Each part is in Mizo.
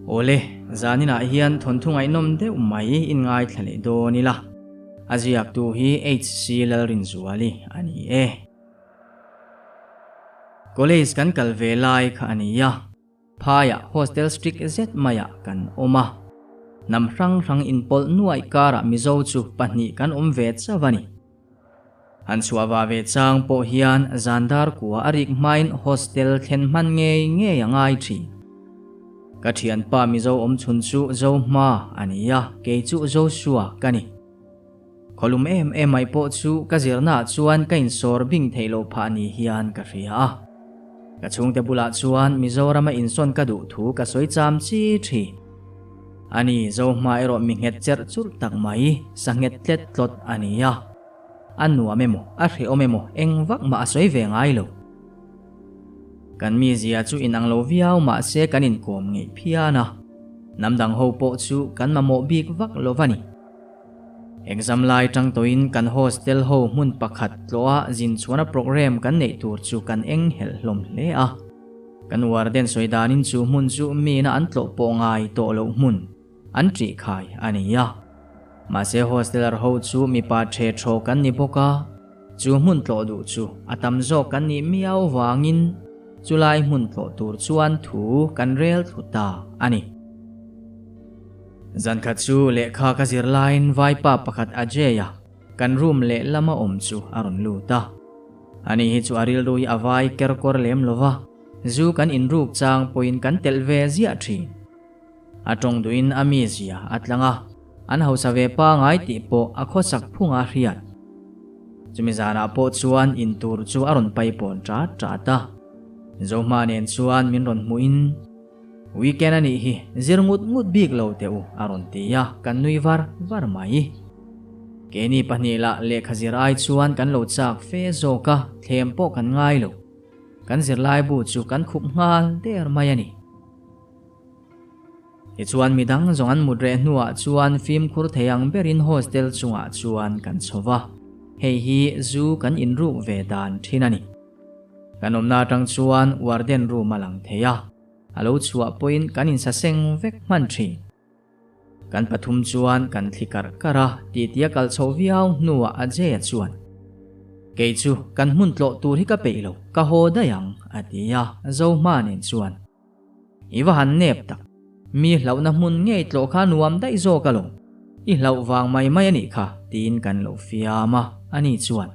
Awle, zaninah hian thawnthu ngaihnawm deuh mai in ngaithla leh dawn ila. A ziaktu hi HC Lalrinzuali a ni e. College kan kal ve lai kha a nia. Phaiah hostel strict zet maiah kan awm a. Hnam hrang hrang inpawlh nuaih karah Mizo chu pahnih kan awm ve chauh a ni. Han chhuah va ve chang pawh hian zan dar kua a rik hmain hostel thlen hman ngei ngei a ngai thin. Ka thianpa Mizo awmchhun chu Zohma a ni a, kei chu Joshua ka ni. Khawlum em em mai pawh chu ka zirnaah chuan ka insawr bing theih loh phah ni hian ka hria a. Ka chhungte bulah chuan Mizorama insawn ka duh thu ka sawi cham chi thin. Ani Zohma erawh mi nghet cherh churh tak mai, sa nghet tlet tlawt a ni a. A nuam emaw, a hrehawm emaw eng vak mah a sawi ve ngai lo. Kan mizia chu inang lo viau mah se kan inkawm ngeih phian a. Hnam dang ho pawh chu kan mamawh bik vak lo va ni. Exam lai tang tawhin kan hostel ho hmun pakhat tlawha zin chhuahna program kan neih tur chu kan eng helh hlawm hle a. Kan warden sawi danin chu hmun chu mina an tlawh pawh ngai tawh loh hmun an ṭih khai a ni a. Mahse hosteler ho chu mipa ṭhe ṭhaw kan ni bawk a, chu hmun tlawh duh chu a tam zawk kan nih miau vangin chulai hmun tlawh tur chuan thu kan rel thlu ta a ni. Zankhat chu lehkha ka zir laiin vaipa pakhat Ajay-a kan room lehlama awm chu a rawn lut a. Ani hi chu a rilru hi a vai ker kawr lem lo va, zu kan inruk chang pawhin kan telh ve ziah thin. A tawng duhin a mizia a tlang a, an hausa ve pangai tih pawh a khawsak phunga hriat. Chumi zanah pawh chuan in tur chu a rawn paipawn ṭat ṭat a. Zohma nen chuan min rawn hmuhin. Weekend a nih hi, zir ngut ngut bik lo teh u a rawn ti a, kan nui var var mai. Keini pahnih lah lehkha zir ai chuan kan lo chak fe zawk a, thlem pawh kan ngai lo. Kan zirlaibu chu kan khup nghal der mai a ni. Tichuan midang zawng an mut reh hnuah chuan fimkhur thei ang berin hostel chungah chuan kan chho va, hei hi zu kan inruk ve dan thin a ni. Kan awmna atang chuan warden room a lang thei a, a lo chhuah pawhin kan insaseng vek hman thin. Kan pathum chuan kan thli karh karh a, titi a kal chhoh viau hnuah Ajay-a chuan, Kei chu kan hmun tlawh tur hi ka peih lo, ka haw daih ang, a ti a, Zohma nen chuan, I va han nep tak, mi hlauhna hmun ngei tlawh kha nuam daih zawk alawm, i hlauh vang mai mai a nih kha, tiin kan lo fiam a, ani chuan.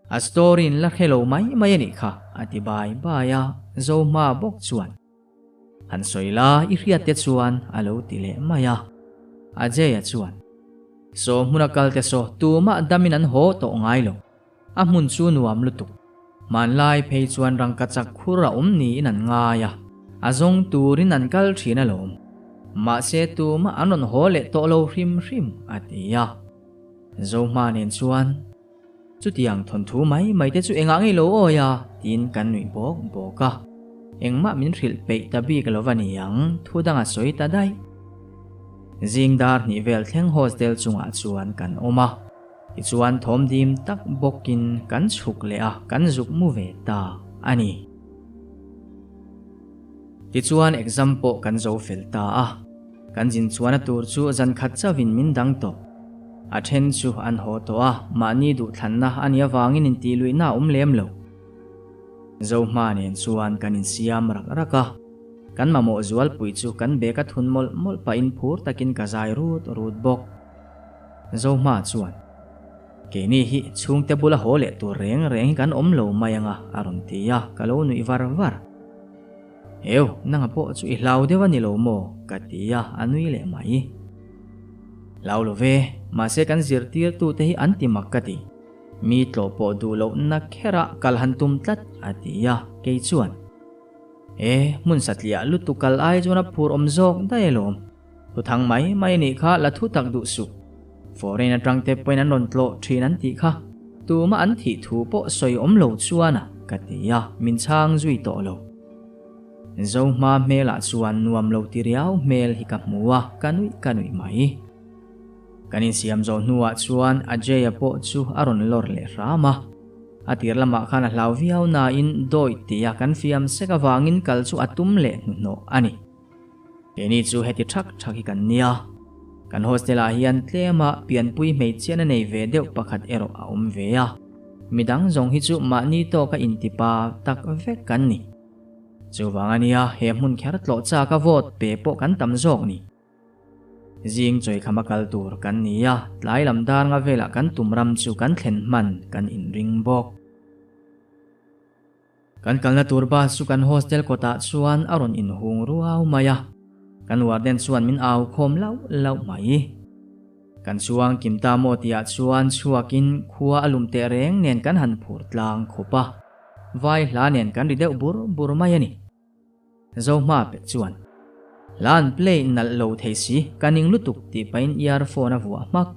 A story in la hre lo mai mai a nih kha, a ti bai bai a, Zohma bawk chuan. Han sawi la, i hriat te chuan a lo ti leh mai a. Ajay-a chuan, Saw hmuna kal te saw tumah damin an haw tawh ngai lo. A hmun chu nuam lutuk. Hmanlai phei chuan rangkachak khur a awm niin an ngai a, a zawng turin an kal thin alawm. Mahse tumah an rawn haw leh tawh lo hrim hrim, a ti a. Zohma nen chuan. Chutiang thawnthu mai mai te chu engah ngei lo awi a? tiin kan nuih bawk bawk a. Engmah min hrilh peih ta bik lo va ni ang, thu danga sawi ta daih. Zing dar hnih vel thleng hostel chungah chuan kan awm a, tichuan thawm dim tak bawkin kan chhuk leh a, kan zuk mu ve ta a ni. Tichuan exam pawh kan zo fel ta a. Kan zin chuan a tur chu zan khat chauhin min dang tawh. A then chu an haw tawh a, mahni duhthlanna a nih avangin intihluihna a awm lem lo. Zohma nen chuan kan insiam rak rak a, kan mamawh zualpui chu kan bag a thun mawlh mawlh pahin phur takin ka zai rut rut bawk. Zohma chuan, Keini hi chhungte bula haw leh tur reng reng hi kan awm lo mai anga a rawn ti a, ka lo nuih var var. Eu, nanga pawh chu i hlau deuh a ni lo maw? ka ti a, a nui leh mai. Hlau lo ve, mahse kan zirtirtute hi an ti mak ka ti. Mi tlawh pawh duh lohna kherah kal han tum tlat, a ti a, kei chuan. E, hmun satliah lutuk kal ai chuan a phur awm zawk daih alawm. Thuthang mai mai nih kha la thu tak duh suh. Foreign atang te pawhin an rawn tlawh thin an tih kha. Tuma an thih thu pawh sawi awm lo chuan a, ka ti a, min chhang zui tawh lo. Zohma hmelah chuan nuam lo ti riau hmel hi ka hmu a, ka nuih ka nuih mai. Kan insiam zawh hnuah chuan Ajay-a pawh chu a rawn lawr leh hram a. A tir lamah khan a hlau viau nain dawih tia kan fiam sek avangin kal chu a tum leh hnuhnawh a ni. Keini chu heti thak thak hi kan nia. Kan hostel ah hian tlema pianpui hmeichhiatna nei ve deuh pakhat erawh a awm ve a. Midang zawng hi chu mahni tawka intipa tak vek kan ni. Chuvang a nia he hmun kher tlawh chak a vote pe pawh kan tam zawk ni. Zing chawikham a kal tur kan ni a, tlai lam dar nga velah kan tum ram chu kan thlen hman kan inring bawk. Kan kalna tur bus chu kan hostel kawtah chuan a rawn inhung ruau mai a, kan warden chuan min au khawm lauh lauh mai. Kan chuang kim ta maw tihah chuan chhuakin khua a lum teh reng nen kan han phur tlang khawp a, vai hla nen kan ri deuh bur bur mai a ni. Zohma pek chuan, Hla an play nalh lo thei si, ka ning lutuk tih pahin earphone a vuah hmak.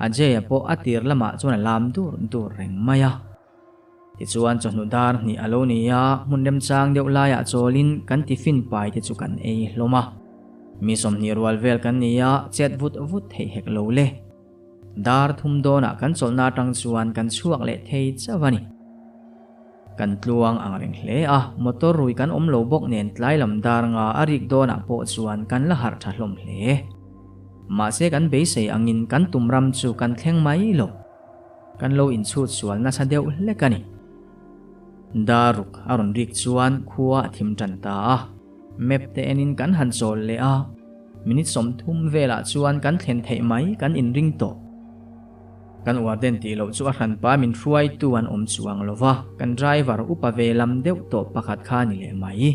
Ajay-a pawh a tir lamah chuan a lam dur dur reng mai a. Tichuan chawhnu dar hnih a lo ni a, hmun remchang deuh laiah chawlin kan tiffin pai te chu kan ei hlawm a. Mi 20 rual vel kan ni a, chet vut vut theih hek lo le. Dar thum dawnah kan chawlhna atang chuan kan chhuak leh thei chauh a ni. Kan tluang ang reng hle a, motor rui kan awm lo bawk nen tlai lam dar nga a rik dawnah pawh chuan kan la harh tha hlawm hle. Mahse kan beisei angin kan tum ram chu kan thleng mai lo. Kan lo inchhut sual nasa deuh hlek a ni. Dar ruk a rawn rik chuan khua a thim tan ta a, map te enin kan han chawl leh a, minute 30 velah chuan kan thlen theih mai kan inring tawh. Kan warden tih loh chu a hranpa min hruaitu an awm chuang lo va, kan driver upa ve lam deuh tawh pakhat kha a ni leh mai.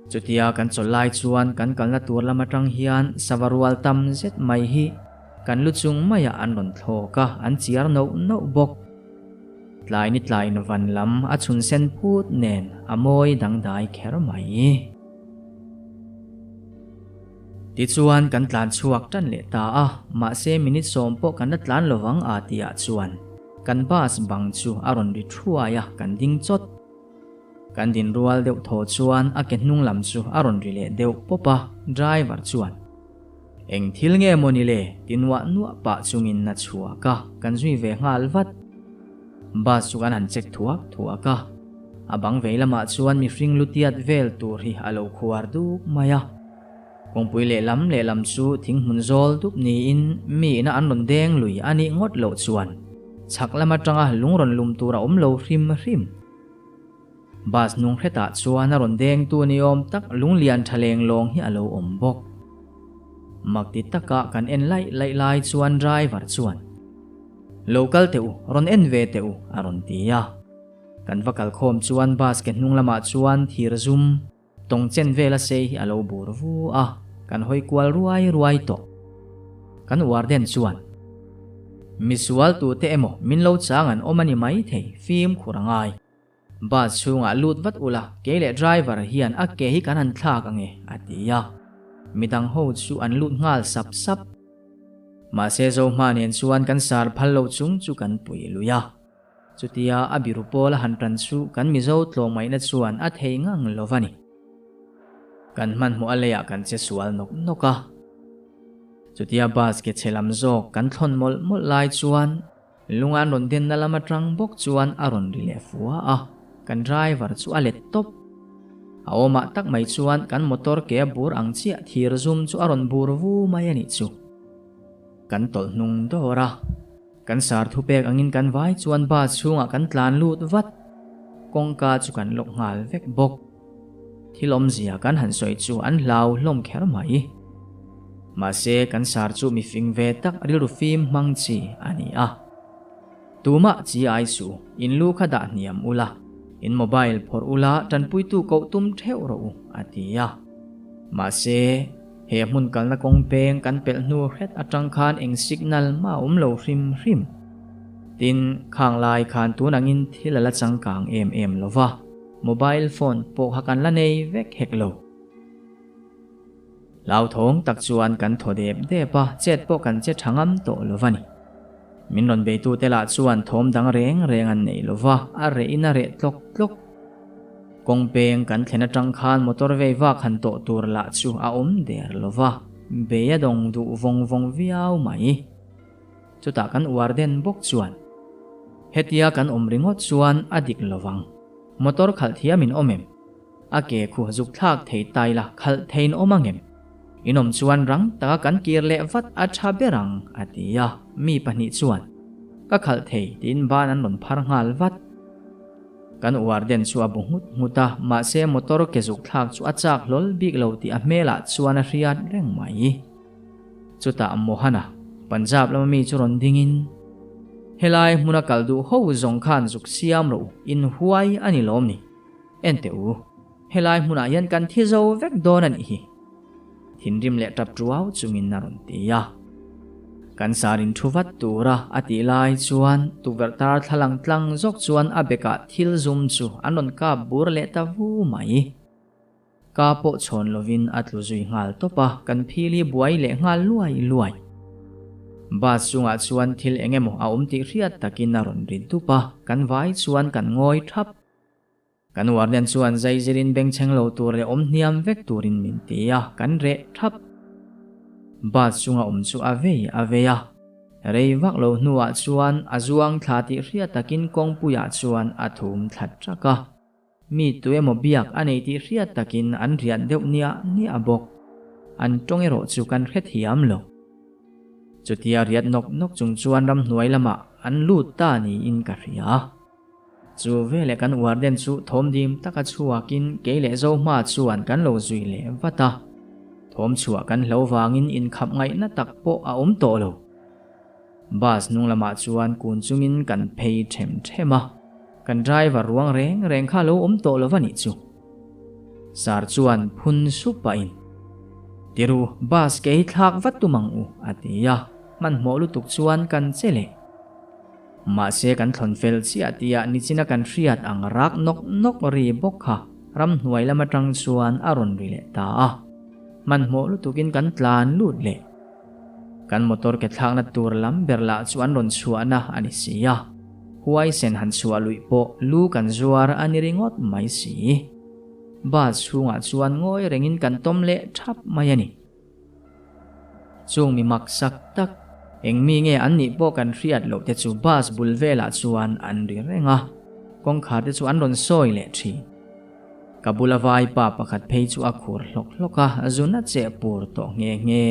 Chutia kan chawl lai chuan kan kalna tur lam atang hian sava rual tam zet mai hi kan lu chung maiah an rawn thlawk a, an chiar nauh nauh bawk. Tlai ni tlaiin van lam a chhun sen phut nen a mawi dangdai kher mai. Tichuan kan tlan chhuak tan leh ta a, mahse minute 10 pawh kan la tlan lovang a tihah chuan kan bus bang chu a rawn ri thuai a, kan ding chawt. Kan din rual deuh thaw chuan a ke hnung lam chu a rawn ri leh deuh pawp a, driver chuan, Eng thil nge maw ni le? ti nuah nuah pah chungin a chhuak a, kan zui ve nghal vat. Bus chu kan han check thuak thuak a, a bang vei lamah chuan mihring lutiat vel tur hi a lo khuar duk mai a. Kawngpui lehlam lehlam chu thing hmun zawl dup niin mi ina an rawn deng lui a nih ngawt loh chuan chhak lam atanga lung rawn lum tur a awm lo hrim hrim. Bus hnung hretah chuan a rawn dengtu ni awm tak lunglian tha leng lawng hi a lo awm bawk. Mak ti taka kan en laih laih lai chuan driver chuan, Lo kal teh u, rawn en ve teh u, a rawn ti a. Kan va kal khawm chuan bus ke hnung lamah chuan thir zum, Tawng chen vela sei hi a lo bur vu a, kan hawi kual ruai ruai tawh. Kan warden chuan, Misual tute emaw min lo chang an awm a ni mai thei, fimkhur a ngai. Bus chhungah lut vat ula, kei leh driver hian a ke hi kan han thlak ange, a ti a. Midang ho chu an lut nghal sap sap. Mahse Zohma nen chuan kan sar phal lo chung chu kan pui lui a. Chutia a biru pawl a han tan chu kan Mizo tlawmngaihna chuan a thei ngang lo va ni. Kan hmanhmawh a leiah kan che sual nawk nawk a. Chutia bus ke chhe lam zawk kan thlawn mawlh mawlh lai chuan lung an rawn denna lam atang bawk chuan a rawn ri leh fua a, kan driver chu a let tawp. A awmah tak mai chuan kan motor ke a bur ang chiah thir zum chu a rawn bur vu mai a nih chu. Kan tawlh hnung dawr a. Kan sar thupek angin kan vai chuan bus chhungah kan tlan lut vat. Kawngka chu kan lawk nghal vek bawk. Thil awmzia kan han sawi chu an hlau hlawm kher mai. Mahse kan sar chu mi fing ve tak rilru fim hmang chi a ni a. Tumah chi ai suh, in lu kha dah hniam ula, in mobile phawrh ula tanpuitu koh tum theuh rawh u, a ti a. Mahse. He hmun kalna kawng peng kan pelh hnu hret atang khan eng signal mah a awm lo hrim hrim. Tin, khang lai khan tun angin thil a la changkang em em lo va, mobile phone pawh kha kan la nei vek hek lo. Hlauthawng tak chuan kan thaw dep dep a, chet pawh kan che tha ngam tawh lo va ni. Min rawn beitute lah chuan thawm dang reng reng an nei lo va, a rehin a reh tlawk tlawk. Kawng peng kan thlen atang khan motor vei vak han tawh tur lah chu a awm der lo va, bei a dawng duh vawng vawng viau mai. Chutah kan warden bawk chuan, Hetia kan awm ringawt chuan a dik lo vang. Motor khalh thiam in awm em? A ke khu zuk thlak thei tai la khalh theiin awm ang em? In awm chuan rang taka kan kir leh vat a tha ber ang, a ti a, mi pahnih chuan, Ka khalh thei, tiin ban an rawn phar nghal vat. Kan warden chu a bu nghut nghut a, mahse motor ke zuk thlak chu a chak hlawl bik lo tih a hmelah chuan a hriat reng mai. Chutah Mohana, Punjab lama mi chu rawn dingin, Helai hmuna kal duh ho zawng khan zuk siam rawh u, in huai a ni lawm ni? En teh u, helai hmunah hian kan thi zo vek dawn a nih hi. Thinrim leh tap tuau chungin a rawn ti a. Kan sarin thu vat tura a tih lai chuan tukverh tar thlalang tlang zawk chuan a bekah thil zum chu an rawn kap bur leh ta vu mai. Ka pawh chhawn lovin a tlu zui nghal tawp a, kan phili buai leh nghal luai luai. Bus chungah chuan thil eng emaw a awm tih hriat takin a rawn ri dup a, kan vai chuan kan ngawi thap. Kan warden chuan zaizirin bengchheng lo tur leh awm hniam vek turin min ti a, kan reh thap. Bus chunga awm chu a vei a vei a. Rei vak lo hnuah chuan a zuang thla tih hriat takin kawngpuiah chuan a thum thla ṭak a. Mi tu emaw biak a nei tih hriat takin an riat deuh niah niah bawk. An tawng erawh chu kan hrethiam lo. Chutia riat nawk nawk chung chuan ramhnuai lamah an lut ta niin ka hria. Chu veleh kan warden chu thawm dim taka chhuakin kei leh Zohma chuan kan lo zui leh vat a. Thawm chhuah kan hlo vangin inkhap ngaihna tak pawh a awm tawh lo. Bus hnung lamah chuan kun chungin kan phei them them a, kan driver ruang reng reng kha lo awm tawh lo va nih chu. Sir chuan phun sup pahin, Tiru, bus kei thlak vat tum ang u, a ti a, hmanhmawh lutuk chuan kan che leh. Mahse kan thlawn fel chiah tia nichina kan hriat ang rak nawk nawk ri bawk kha ramhnuai lam atang chuan a rawn ri leh ta a. Hmanhmawh lutukin kan tlan lut leh. Kan motor ke thlakna tur lam ber lah chu an rawn chhuahna a ni si a. Huaisen han chhuah luih pawh lu kan zuar a ni ringawt mai si. Bus chhungah chuan ngawi rengin kan tawm leh thap mai a ni. Chung mi mak sak tak, eng mi nge an nih pawh kan hriat loh te chu bus bul velah chuan an ri reng a, kawngkhar te chu an rawn sawi leh thin. Ka bula vaipa pakhat phei chu a khur hlawk hlawk a, zun a cheh pur tawh nghe nghe.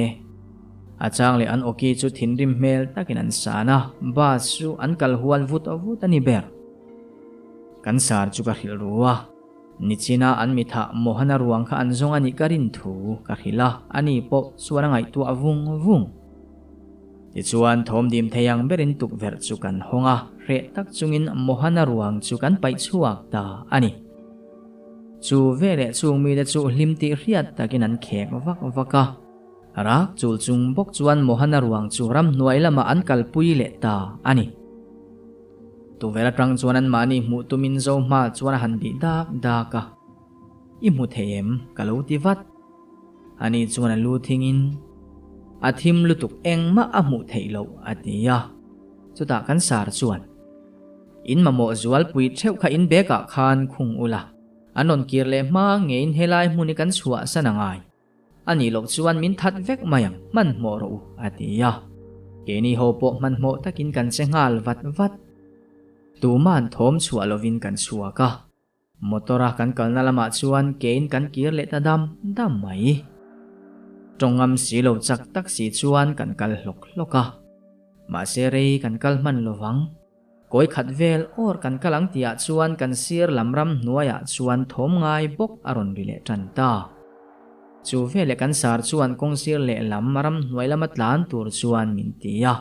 A chang leh an awki chu thinrim hmel takin an san a, bus chu an kal hual vut vut a ni ber. Kan sar chu ka hrilh ru a. Nichina an mithah Mohana ruang kha an zawng a nih ka rin thu ka hrilh a, ani pawh chuan a ngaihtuah vung vung. Tichuan thawmdim thei ang berin tukverh chu kan hawng a, hreh tak chungin Mohana ruang chu kan paih chhuak ta a ni. Chu veleh chung mite chu hlim tih hriat takin an khek vak vak a, rak chul chung bawk chuan Mohana ruang chu ramhnuai lamah an kalpui leh ta a ni. Tuvel atang chuan anmahni hmuh tumin Zohma chuan a han bih dak dak a, I hmu thei em? ka lo ti vat. Ani chuan a lu thingin, A thim lutuk engmah a hmuh theih loh, a ti a. Chutah kan sar chuan, In mamawh zualpui theuh kha in bag ah khan khung ula, an rawn kir leh hma ngeiin helai hmun hi kan chhuahsan a ngai. A nih loh chuan min that vek mai ang, hmanhmawh rawh u, a ti a. Keini ho pawh hmanhmawh takin kan che nghal vat vat. Tuma'n thawm chhuah lovin kan chhuak a. Motor-a kan kalna lamah chuan kein kan kir leh ta dam dam mai. Tawngam si lo chak tak si chuan kan kal hlawk hlawk a. Mahse rei kan kal hman lovang. Kawi khat vel awr kan kal ang tihah chuan kan sir lam ram hnuaiah chuan thawm ngai bawk a rawn ri leh tan ta. Chu veleh kan sar chuan kawng sir lehlam ram hnuai lama tlan tur chuan min ti a.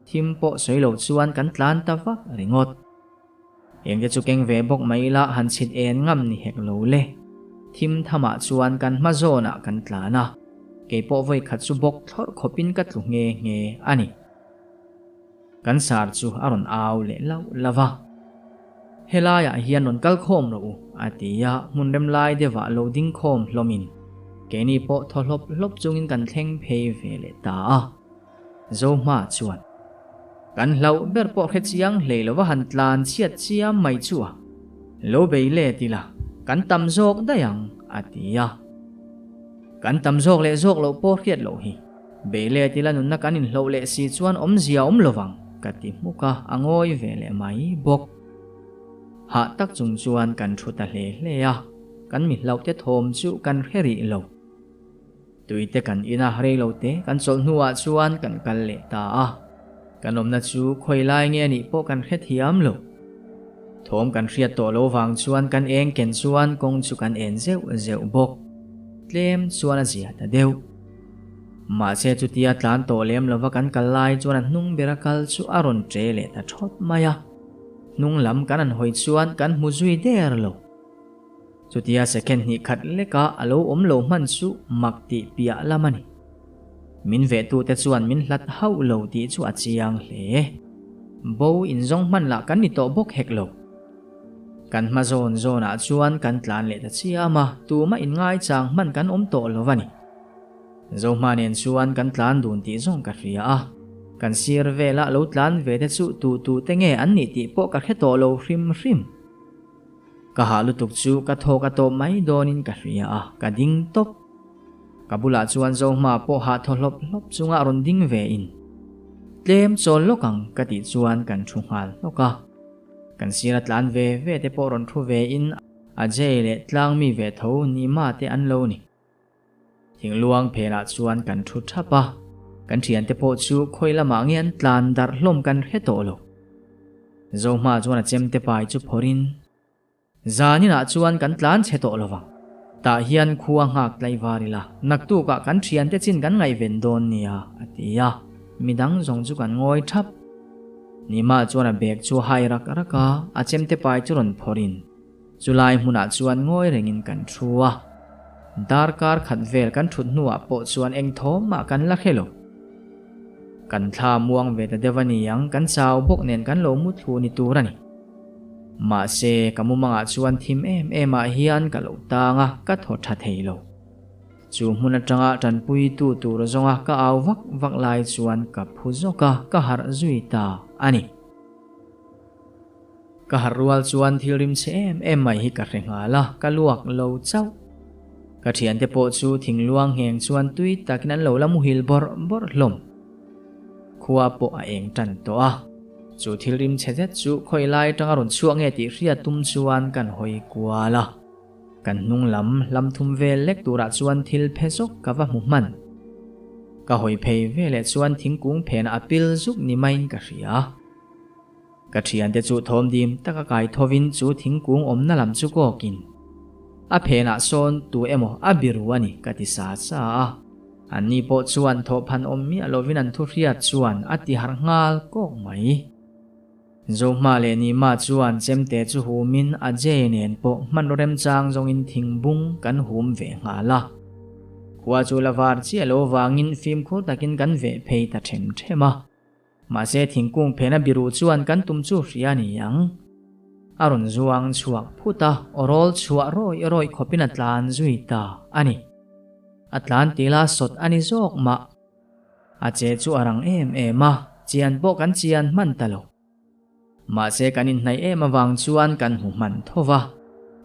Thim pawh sawi lo chuan kan tlan ta vak ringawt. Engte chu keng ve bawk mai ila han chhit en ngam ni hek lo le. Thim thamah chuan kan hma zawnah kan tlan a, keipawh vawi khat chu bawk thlawrh khawpin ka tlu nghe nghe a ni. Kan sar chu a rawn au leh lauh lauh a, Helaiah hian rawn kal khawm rawh u, a ti a, hmun rem lai deuhah lo ding khawm hlawmin keini pawh thaw hlawp hlawp chungin kan thleng phei ve leh ta a. Zohma chuan, Kan hlauh ber pawh hre chiang hlei lova han tlan chhiat chiam mai chu a, lo bei let ila kan tam zawk daih ang, a ti a. Kan tam zawk leh zawk loh pawh hriat loh hi. Bei let ila nunna kan inhloh leh si chuan awmzia awm lovang, ka ti hmuk a, a ngawi ve leh mai bawk. Hah tak chung chuan kan thu ta hle hle a. kan mi hlauh te thawm chu kan hre rih lo. Tui te kan in a, rei lo te kan chawlh hnuah chuan kan kal leh ta a. Kan awmna chu khawi lai nge anih pawh kan hre thiam lo. Thawm kan hriat tawh lo vang chuan kan eng ken chuan kawng chu kan en zeuh zeuh bawk. Tlem chuan a zia ta deuh. Mahse chutia tlan tawh lem lova kan kal lai chuan a hnung bera kal chu a rawn ṭe leh ta ṭhawt mai a. Hnung lam kan han hawi chuan kan hmu zui der lo. Chutia second hnih khat leka a lo awm lo hman chu mak tih piah lam a ni. Min vehtute chuan min hlat hauh lo tih chu a chiang hle. Bo inzawng hman lah kan ni tawh bawk hek lo. Kan hma zawn zawnah chuan kan tlan leh ta chiam a, tumah inngaichang hman kan awm tawh lo a ni. Zohma nen chuan kan tlan dun tih zawng ka hria a, kan sir velah lo tlan ve te chu tu tu te nge an nih tih pawh ka hre tawh lo hrim hrim. Ka hah lutuk chu ka thawk a tawp mai dawnin ka hria a, ka ding tawp. Ka bulah chuan Zohma pawh hah thaw hlawp hlawp chunga rawn ding ve in, Tlem chawl lawk ang ka tih chuan kan thu nghal hlawk a. Kan sira tlan ve ve te pawh rawn thu ve in Ajay leh tlangmi ve tho Nima te an lo ni. Thingluang phenah chuan kan thu thap a, kan thiante pawh chu khawi lamah nge an tlan darh hlawm kan hre tawh lo. Zohma chuan a chemte pai chu phawrhin, Zaninah chuan kan tlan chhe tawh lovang. Tah hian khua nghak tlaivar ila, naktukah kan thiante chin kan ngaihven dawn nia, a ti a. Midang zawng chu kan ngawi thap. Nima chuan a bag chu a hai rak rak a, a chemte pai chu rawn phawrhin, Chulai hmunah chuan ngawi rengin kan thu a, darkar khat vel kan thut hnuah pawh chuan eng thawmah kan la hre lo. Kan thla muang ve ta deuh a ni ang, kan chau bawk nen kan lo mu thlu ni tur a ni. Mahse, ka mumangah chuan thim em em ah hian ka lo tang a, ka thaw tha thei lo. Chu hmun atanga tanpuitu tur zawnga ka au vak vak lai chuan ka phu zawk a, ka harh zui ta a ni. Ka harh rual chuan thil rim chhe em em mai hi ka hre nghal a, ka luak lo chauh. Ka thiante pawh chu thingluang ngheng chuan tui takin an lo la muhil bawrh bawrh hlawm. Khua pawh a eng tan tawh a, chu thil rim chhe zet chu khawi lai atanga rawn chhuak nge tih hriat tum chuan kan hawi kual a. Kan hnung lam hlam thum vel lek turah chuan thil phe zawk ka va hmu hman. Ka hawi phei veleh chuan thingkung phenah a pil zuk ni maiin ka hria. Ka thiante chu thawmdim taka kai thovin chu thingkung awmna lam chu kawkin a phenah sawn tu emaw a biru a ni ka ti sa sa a. Anni pawh chuan thawhphan awm miah lovin an thuhriat chuan a ti harh nghal kawk mai. Zohma leh Nima chuan chemte chu humin Ajay nen pawh hmanraw remchang zawngin thingbung kan hum ve nghal a. Khua chu la var chiah lo vangin fimkhur takin kan veh phei ta them them a. Mahse thingkung phena biru chuan kan tum chu hria ni ang. A rawn zuang chhuak phut a, awrawl chhuah rawih rawih khawpin a tlan zui ta a ni. A tlan tila sawt a ni zawk mah. A che chu a rang em em a, chian pawh kan chian hman ta lo. Mahse kan inhnaih em avang chuan kan hmu hman tho va.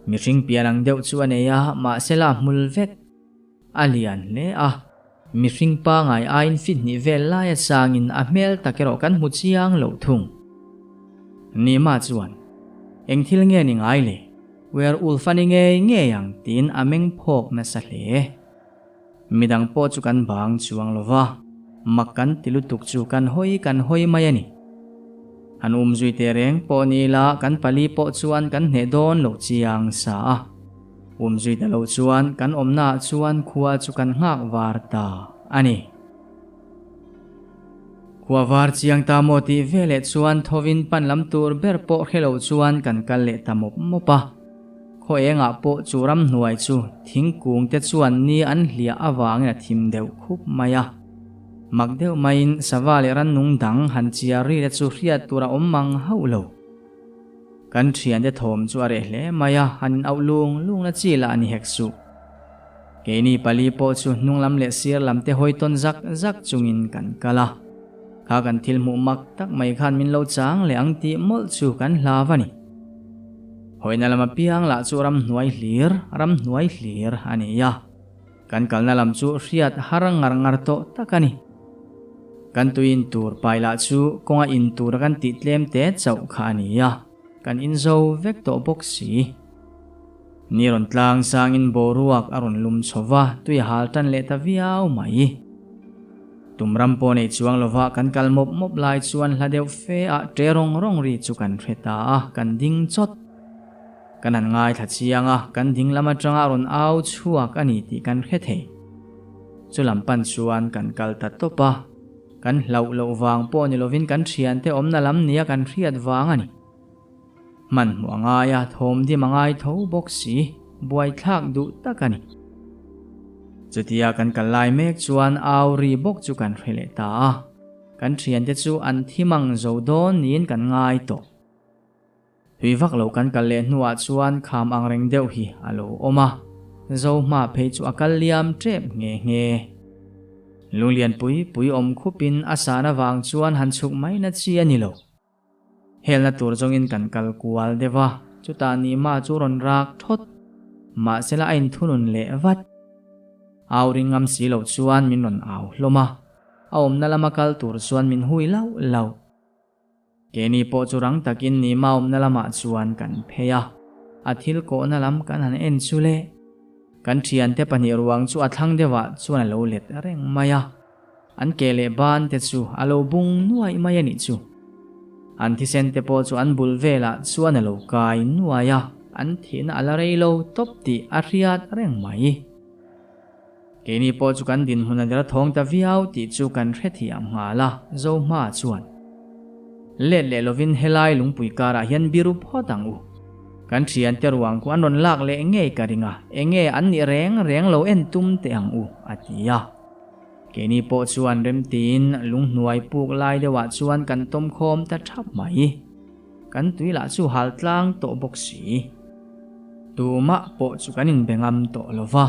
Mihring pian ang deuh chu a nei a, mahse la hmul vek. A lian hle a. Mihring pangai aiin fit hnih vel lai a sangin a hmel tak erawh kan hmu chiang lo thung. Nima chuan, Eng thil nge ni ngai le? Werewolf a ni ngei ngei ang tiin a meng phawk nasa hle. Midang pawh chu kan bang chuang lo va, mak kan ti lutuk chu kan hawi kan hawi mai a ni. Han umzui teh reng pawh ni ila kan pali pawh chuan kan hneh dawn lo chiang sa a. Umzui ta lo chuan kan awmnaah chuan khua chu kan nghak var ta a ni. Khua var chiang ta maw tih veleh chuan thovin pan lam tur ber pawh hre lo chuan kan kal leh ta mawp mawp a. Khaw engah pawh chu ramhnuai chu thingkung te chuan ni an hliah avangin a thim deuh khup mai a. Mak deuh maiin sava leh rannung dang han chiar ri te chu hriat tur a awm mang hauh lo. Kan thiante thawm chu a reh hle mai a, han in auh lung lung na chi lah a ni hek suh. Keini pali pawh chu hnung lam leh sir lam te hawi tawn zak zak chungin kan kal a. Kha kan thil hmuh mak tak mai khan min lo chang leh ang tih mawlh chu kan hlau a ni. Hawina lam apiang lah chu ramhnuai hlir, ramhnuai hlir a ni a. Kan kalna lam chu hriat har ngar ngar tawh tak a ni. Kan tui in tur pai lah chu kawnga in tura kan tih tlem te chauh kha a ni a, kan in zo vek tawh bawk si. Ni rawn tlang sangin boruak a rawn lum chho va, tui a hal tan leh ta viau mai. Tum ram pawh nei chuang lova kan kal mawp mawp lai chuan hla deuh fe ah ṭe rawng rawng ri chu kan hre ta a, kan ding chawt. Kan han ngaithla chiang a, kan ding lam aṭanga rawn au chhuak a ni tih kan hre thei. Chu lam pan chuan kan kal ta tawp a, kan hlauh loh vang pawh ni lovin kan ṭhiante awmna lam nia kan hriat vang a ni. Hmanhmawh a ngai a, thawm dim a ngai tho bawk si, buaithlak duh tak a ni. Chutia kan kal lai mek chuan au ri bawk chu kan hre leh ta a, kan thiante chu an thi mang zo dawn niin kan ngai tawh. Tui vak lo kan kal leh hnuah chuan kham ang reng deuh hi a lo awm a, Zohma phei chu a kal liam tep nghe nghe. Lunglian pui pui awm khupin a san avang chuan han chhuk mai na chi a ni lo. Helna tur zawngin kan kal kual deuh a, chutah Nima chu rawn rak thawt. Mahsela a inthunun leh vat. Au ring ngam si lo chuan min rawn au hlawm a, a awmna lama kal tur chuan min hui lauh lauh. Keini pawh chu rang takin Nima awmna lamah chuan kan phei a, a thil kawhna lam kan han en chu le. Kan thiante pahnih ruang chu a thlang deuhah chuan a lo let reng mai a. An ke leh ban te chu a lo bung nuaih mai a nih chu. An thisen te pawh chu an bul velah chuan a lo kai nuai a, an thihna a la rei lo tawp tih a hriat reng mai. Keini pawh chu kan dinhmun a dera thawng ta viau tih chu kan hrethiam nghal a, Zohma chuan let leh lovin helai lungpui karah hian biru phawt ang u. Kan thiante ruang khu an rawn lak leh ngei ka ring a, enge an nih reng reng lo en tum teh ang u, a ti a. Keini pawh chuan remtiin lunghnuai puk lai deuhah chuan kan tawm khawm ta thap mai. Kan tui lah chu hal tlang tawh bawk si. Tumah pawh chu kan inbe ngam tawh lo va.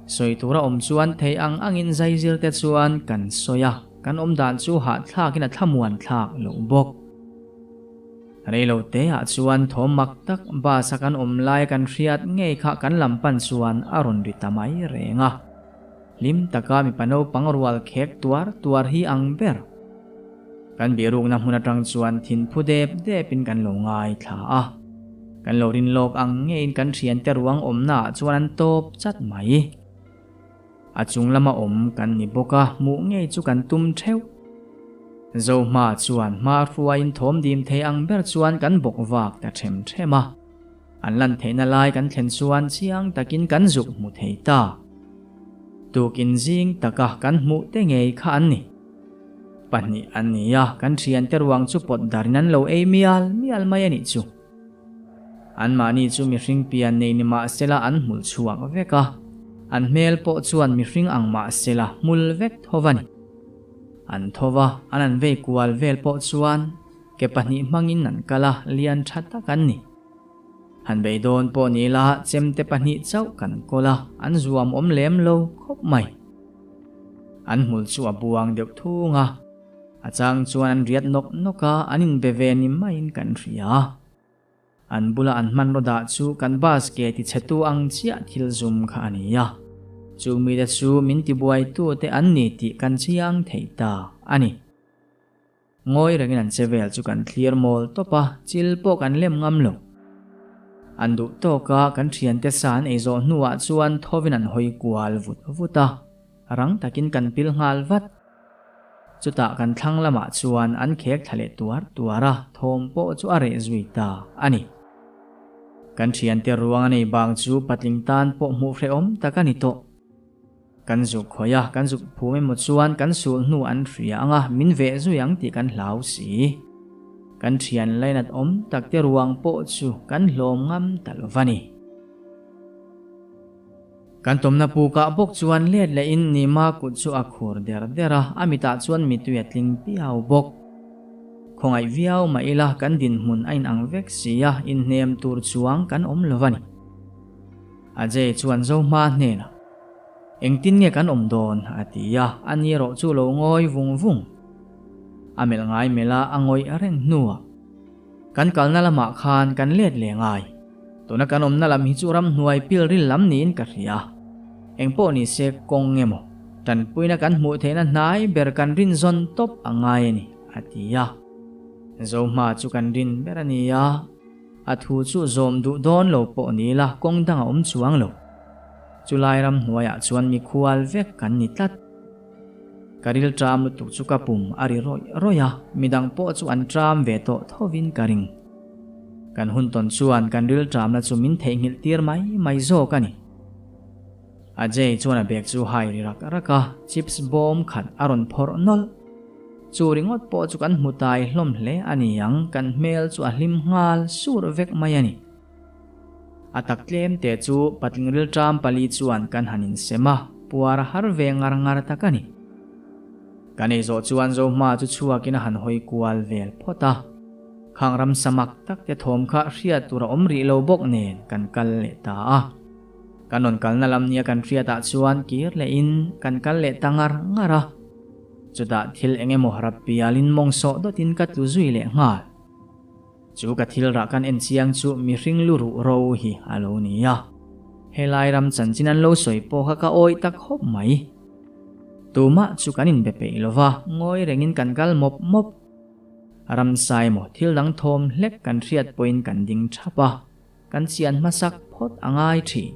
Sawi tura awm chuan thei ang angin zaizir te chuan kan sawi a, kan awm dan chu hahthlakin a thlamuan thlak loh bawk. Reilo teah chuan thawm mak tak bus a kan awm lai kan hriat ngei kha kan lam pan chuan a rawn ri ta mai reng a. Hlim taka mipa naupang rual khek tuar tuar hi ang ber. Kan bihrukna hmun atang chuan thinphu dep depin kan lo ngaithla a. Kan lo rin lawk ang ngeiin kan thiante ruang awmnaah chuan an tawp chat mai. A chung lama awm kan ni bawk a, hmuh ngei chu kan tum theuh. Zohma chuan hma hruaiin thawm dim thei ang ber chuan kan bawk vak ta them them a. An lan theihna lai kan thlen chuan chiang takin kan zuk hmu thei ta. Tukin zing taka kan hmuh te ngei kha an ni. Pahnih an ni a, kan thiante ruang chu pawt darin an lo ei mial mial mai a nih chu. Anmahni chu mihring pian nei ni mah sela an hmul chhuak vek a, an hmel pawh chuan mihring ang mah sela hmul vek tho va ni. An tho va, an an vei kual vel pawh chuan ke pahnih hmangin an kal a, lian tha tak an ni. Han beidawn pawh ni ila chemte pahnih chauh kan kawl a, an zuam awm lem lo khawp mai. An hmul chu a buang deuh thung a, a chang chuan an riat nawk nawk a, an inbe ve ni maiin kan hria. An bula an hmanraw dah chu kan bus ke tichhetu ang chiah thil zum kha a ni a, chu mite chu min tibuaitute an ni tih kan chiang thei ta a ni. Ngawi rengin an che vel chu kan thlir mawl tawp a, chil pawh kan lem ngam lo. An duh tawk a, kan thiante sa an ei zawh hnuah chuan thovin an hawi kual vut vut a, rang takin kan pil nghal vat. Chutah kan thlang lamah chuan an khek thla leh tuar tuar a, thawm pawh chu a reh zui ta a ni. Kan thiante ruang a nei bang chu patling tan pawh hmuh hrehawm tak a ni tawh. Kan zuk khawih a, kan zuk phum emaw chuan kan sul hnu an hria ang a, min veh zui ang tih kan hlau si. Kan thian lainat awm tak te ruang pawh chu kan hlawm ngam ta lo va ni. Kan tawmna pukah bawk chuan let lehin Nima kut chu a khur der der a, a mitah chuan mitui a tling piau bawk. Khawngaih viau mah ila kan dinhmun a inang vek si a, inhnem tur chuang kan awm lo va ni. Ajay chuan Zohma hnenah, Engtin nge kan awm dawn? a ti a, a ni erawh chu lo ngawi vung vung. A melh ngai melh a, a ngawih reng hnuah, Kan kalna lamah khan kan let leh ngai. Tuna kan awmna lam hi chu ramhnuai pilril lam niin ka hria. Engpawh ni se kawng emaw, tanpuina kan hmuh theihna hnai ber kan rin zawn tawp a ngai a ni, a ti a. Zohma chu kan rin ber a ni a. A thu chu zawm duh dawn lo pawh ni ila kawng dang a awm chuang lo. Chulai ram hnuaiah chuan mikhual vek kan ni tlat. Ka ril ṭam lutuk chu ka pum a ri rawih rawih a, midang pawh chu an ṭam ve tawh thovin ka ring. Kan hun tawn chuan kan ril ṭamna chu min theihnghilh tir mai mai zawk a ni. Ajay chuan a bag chu hai ri rak rak a, chips bawm khat a rawn phawrh nawlh. Chu ringawt pawh chu kan hmu tai hlawm hle a ni ang, kan hmel chu a hlim nghal sur vek mai a ni. A tak tlem te chu patling rilṭam pali chuan kan han insem a, puar a har ve ngar ngar tak a ni. Kan ei zawh chuan Zohma chu chhuakin a han hawi kual vel phawt a. Khang ram samak tak te thawm kha hriat tur a awm rih lo bawk nen kan kal leh ta a. Kan rawn kalna lam nia kan hriatah chuan kir lehin kan kal leh ta ngar ngar a. Chutah thil eng emaw rap pialin mawng sawh dawtin ka tlu zui leh nghal. Chu ka thil rah kan en chiang chu mihring lu ruh ro hi a lo ni a. Helai ram chanchin an lo sawi pawh kha ka awih tak khawp mai. Tumah chu kan inbe peih lo va, ngawi rengin kan kal mawp mawp. Ramsa emaw thil dang thawm hlek kan hriat pawhin kan ding thap a. Kan chian hmasak phawt a ngai thin.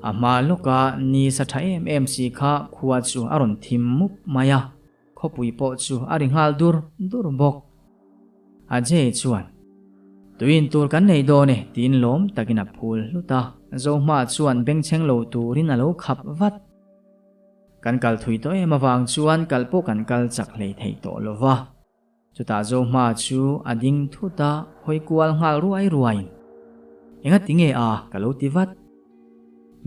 A hma lawka ni sa tha em em si kha khua chu a rawn thim mup mai a, khawpui pawh chu a ri nghal dur dur bawk. Ajay chuan, Tuiin tur kan nei dawn e tiin lawm takin a phul hlut a, Zohma chuan bengchheng lo turin a lo khap vat. Kan kal thui tawh em avang chuan kal pawh kan kal chak hlei thei tawh lo va. Chutah Zohma chu a ding thut a, hawi kual nghal ruai ruaiin, Enga ti nge a? ka lo ti vat.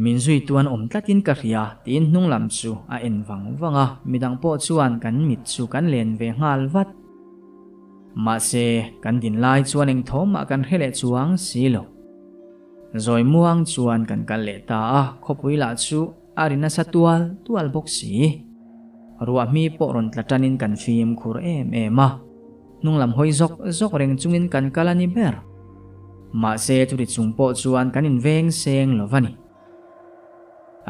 Min zui tuan awm tlatin ka hria tiin hnung lam chu a en vang vang a, midang pawh chuan kan mit chu kan len ve nghal vat. Mahse, kan din lai chuan eng thawmah kan hre leh chuang si lo. Zawi muang chuan kan kal leh ta a, khawpui lah chu A ri nasa tual tual bawk si. Ruahmi pawh rawn tla tanin kan fimkhur em em a. Hnunglam hawi zawk zawk reng chungin kan kal a ni ber. Mahse chuti chung pawh chuan kan inveng seng lo va ni.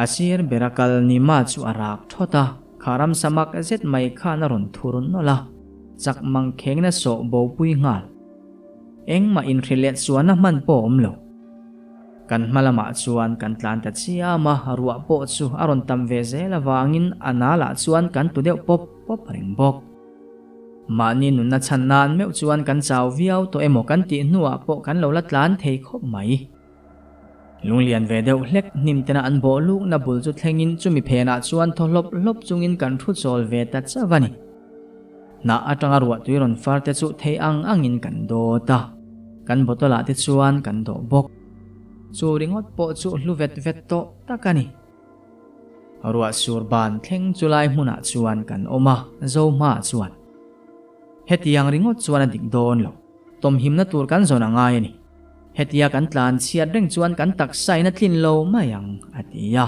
A sir bera kal Nima chu a rak thawt a, kha ramsa mak zet mai khan a rawn thur nawlh a, chak mang khengin a sawh bopui nghal. Engmah inhrilh leh chuanna hman pawh a awm lo. Kan hma lamah chuan kan tlan ta chiam a, ruah pawh chu a rawn tam ve zel avangin a nalah chuan kan tlu deuh pawp pawp reng bawk. Mahni nunna chhan nan meuh chuan kan chau viau tawh emaw kan tih hnuah pawh kan lo la tlan thei khawp mai. Lunglian ve deuh hlek hnim tena an bawh lukna bul chu thlengin chumi phenah chuan thaw hlawp hlawp chungin kan thu chawl ve ta chauh a ni. Hnah atanga ruahtui rawn far te chu thei ang angin kan dawt a, kan bottle ah te chuan kan dawh bawk. Chu ringawt pawh chu hlu vet vet tawh tak a ni. Ruah sur ban thleng chu lai hmunah chuan kan awm a, Zohma chuan, Hetiang ringawt chuan a dik dawn lo, tawmhimna tur kan zawn a ngai a ni. Hetia kan tlan chhiat reng chuan kan taksa in a tlin lo mai ang, a ti a.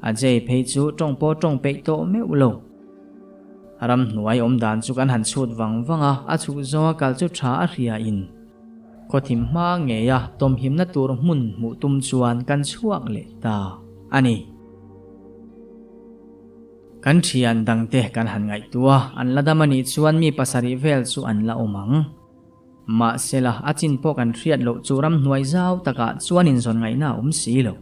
Ajay phei chu tawng pawh tawng peih tawh meuh lo. Ramhnuai awm dan chu kan han chhut vang vang a, a chhuk zawnga kal chu tha a hria in khawthim hma ngei a tawmhimna tur hmun hmuh tum chuan kan chhuak leh ta a ni. Kan thian dangte kan han ngaihtuah a, an la dam a nih chuan mi pasarih vel chu an la awm ang. Mahsela, a chin pawh kan hriat loh chu ramhnuai zau takah chuan inzawn ngaihna a awm si lo.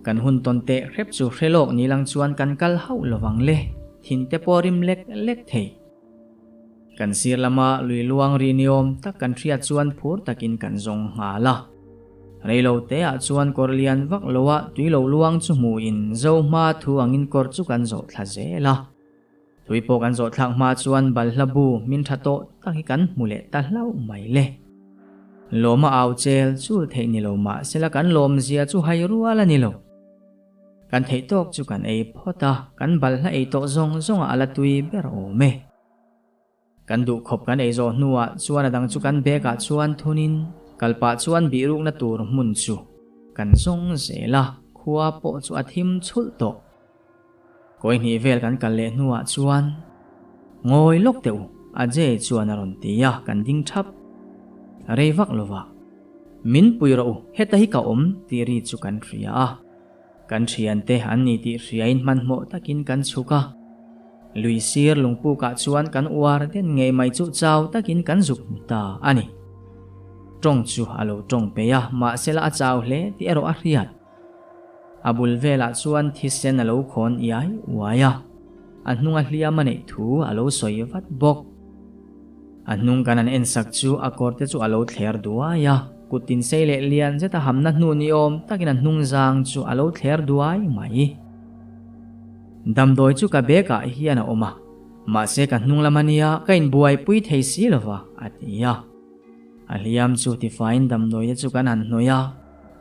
Kan hun tawn teh hrep chu hre lawk ni lang chuan kan kal hauh lo vang le, thin te pawh rim lek lek thei. Kan sir lama lui luang ri ni awm tak kan hriat chuan phur takin kan zawng nghal a. Rei lo teah chuan kawr lian vak loa tui lo luang chu hmuhin zo hma thu angin kawr chu kan zawh thla zel a. Tui pawh kan zawh thlak hma chuan balhla bu min tha tawh tak hi kan hmu leh ta hlauh mai le. Lawm a au chel chul theih ni lo mah sela kan lawm zia chu hai rual a ni lo. Kan theih tawk chu kan ei phawt a, kan balhla ei tawh zawng zawngah a la tui ber awm e. Kan duh khawp kan ei zawh hnuah chuan a dang chu kan bag ah chuan thunin kal pah chuan bihrukna tur hmun chu kan zawng zel a, khua pawh chu a thim chhulh tawh. Kawi hnih vel kan kal leh hnuah chuan Ngawi lawk teh u, Ajay chuan a rawn ti a, kan ding thap rei vak lova. Min pui rawh u, heta hi ka awm tih ri chu kan hria a. Kan thiante an ni tih hriain hmanhmawh takin kan chhuk a. Lui sir lungpukah chuan kan uar den ngei mai chu chau takin kan zuk hmu ta a ni. Tawng chu a lo tawng peih a, mahsela a chau hle tih erawh a hriat. A bul velah chuan thisen a lo khawn iai uai a, a hnunga hliam a neih thu a lo sawi vat bawk. A hnung kan an ensak chu a kawr te chu a lo thler duai a, kut tin sei leh lian zet a hamna hnu ni awm takin a hnung zang chu a lo thler duai mai. Damdawi chu ka bag ah hian a awm a, mahse ka hnung lam ania ka inbuaipui thei si lova, a ti a. A hliam chu tifaiin damdawi te chu kan han hnawih a,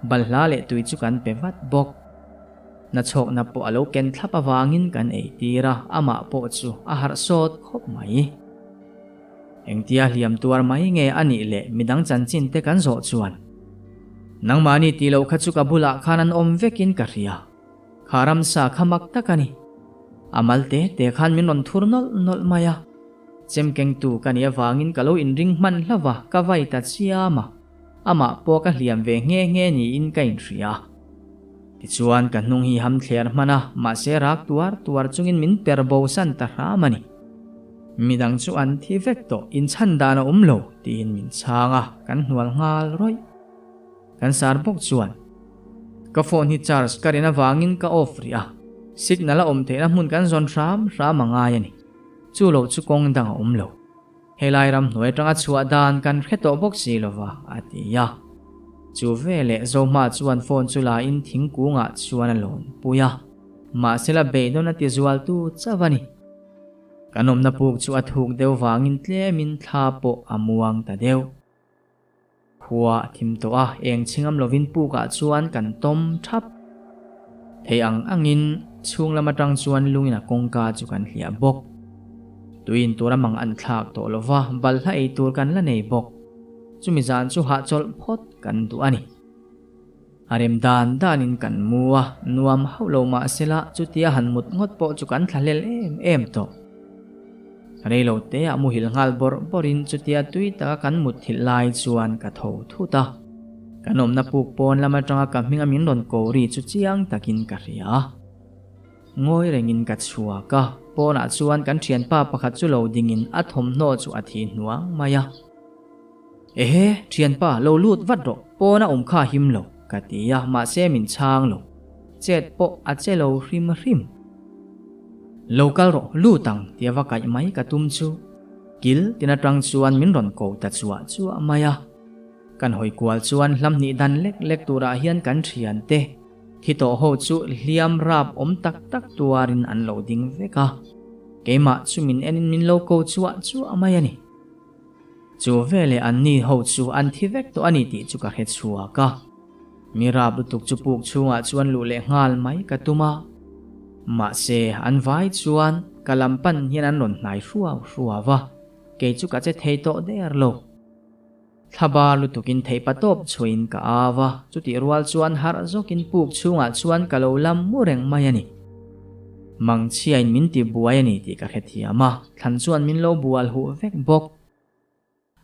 balhla leh tui chu kan pe vat bawk. Nachhawkna pawh a lo ken thlap avangin kan ei tir a, amah pawh chu a harh sawt khawp mai. Engtia hliam tuar mai nge a nih leh midang chanchin te kan zawh chuan, Nangmahni tih loh kha chu ka bulah khan an awm vekin ka hria. Kha ramsa kha mak tak a ni. A mal te te khan min rawn thur nawlh nawlh mai a. Chemkengtu ka nih avangin ka lo inring hman hlauh a, ka vai ta chiam a. Amah pawh ka hliam ve nghe nghe niin ka inhria. Tichuan ka hnung hi ham thler hman a, mahse rak tuar tuar chungin min per bo san ta hram a ni. Midang chu an thi vek tawh, inchhan dan a awm lo, tiin min chhang a, kan hnual nghal rawih. Kan sar bawk chuan ka phone hi charge ka rin avangin ka off rih a, signal a awm theihna hmun kan zawn hram hram a ngai a ni. Chu lo chu kawng dang a awm lo. Helai ram hnuai atanga chhuah dan kan hre tawh bawk si lova, a ti a. Chu veleh Zohma chuan phone chu la in thingkungah chuan a lawn pui a, mahsela beidawn a ti zual tu chauh a ni. Kan awmna puk chu a thuk deuh vangin tlemin thla pawh a muang ta deuh. Khua a thim tawh a, eng chhingam lovin pukah chuan kan tawm thap. Thei ang angin chhung lam atang chuan lungin a kawngka chu kan hliah bawk. Tuiin tur a mang an thlak tawh lova, balhla ei tur kan la nei bawk. Chumi zan chu hahchawlh phawt kan duh a ni. A rem dan danin kan mu a, nuam hauh lo mah sela chutia han mut ngawt pawh chu kan thlahlel em em tawh. Reilo te ah muhil nghal bawrh bawrhin chutia tui taka kan mut thilh lai chuan ka tho thut a. Kan awmna puk pawn lam atanga ka hminga min rawn ko ri chu chiang takin ka hria. Ngawi rengin ka chhuak a, pawnah chuan kan thianpa pakhat chu lo dingin a thawmhnaw chu a thi hnuang mai a. Ehe, thianpa, lo lut vat rawh, pawn a awm kha him lo, ka ti a, mahse min chhang lo. Chet pawh a che lo hrim hrim. Lo kal rawh, lut ang, tia va kaih mai ka tum chu. Kil tin atang chuan min rawn ko ta chuah chuah mai a. Kan hawi kual chuan hlam hnih dan lek lek turah hian kan thiante thi tawh ho chu hliam rap awm tak tak tuarin an lo ding vek a. Keimah chu min enin min lo ko chuah chuah mai a ni. Chu veleh anni ho chu an thi vek tawh a ni tih chu ka hre chhuak a. Mi rap lutuk chu puk chhungah chuan luh leh nghal mai ka tum a. Mahse, an vai chuan ka lam pan hian an rawn hnai hruau hruau a, kei chu ka che thei tawh der lo. Thlaba lutukin theihpa tawp chhuahin ka au a, chutih rual chuan harh zawkin puk chhungah chuan ka lo lam mu reng mai a ni. Mangchhiain min ti buai a ni tih ka hrethiam a, thlan chuan min lo bual huh vek bawk.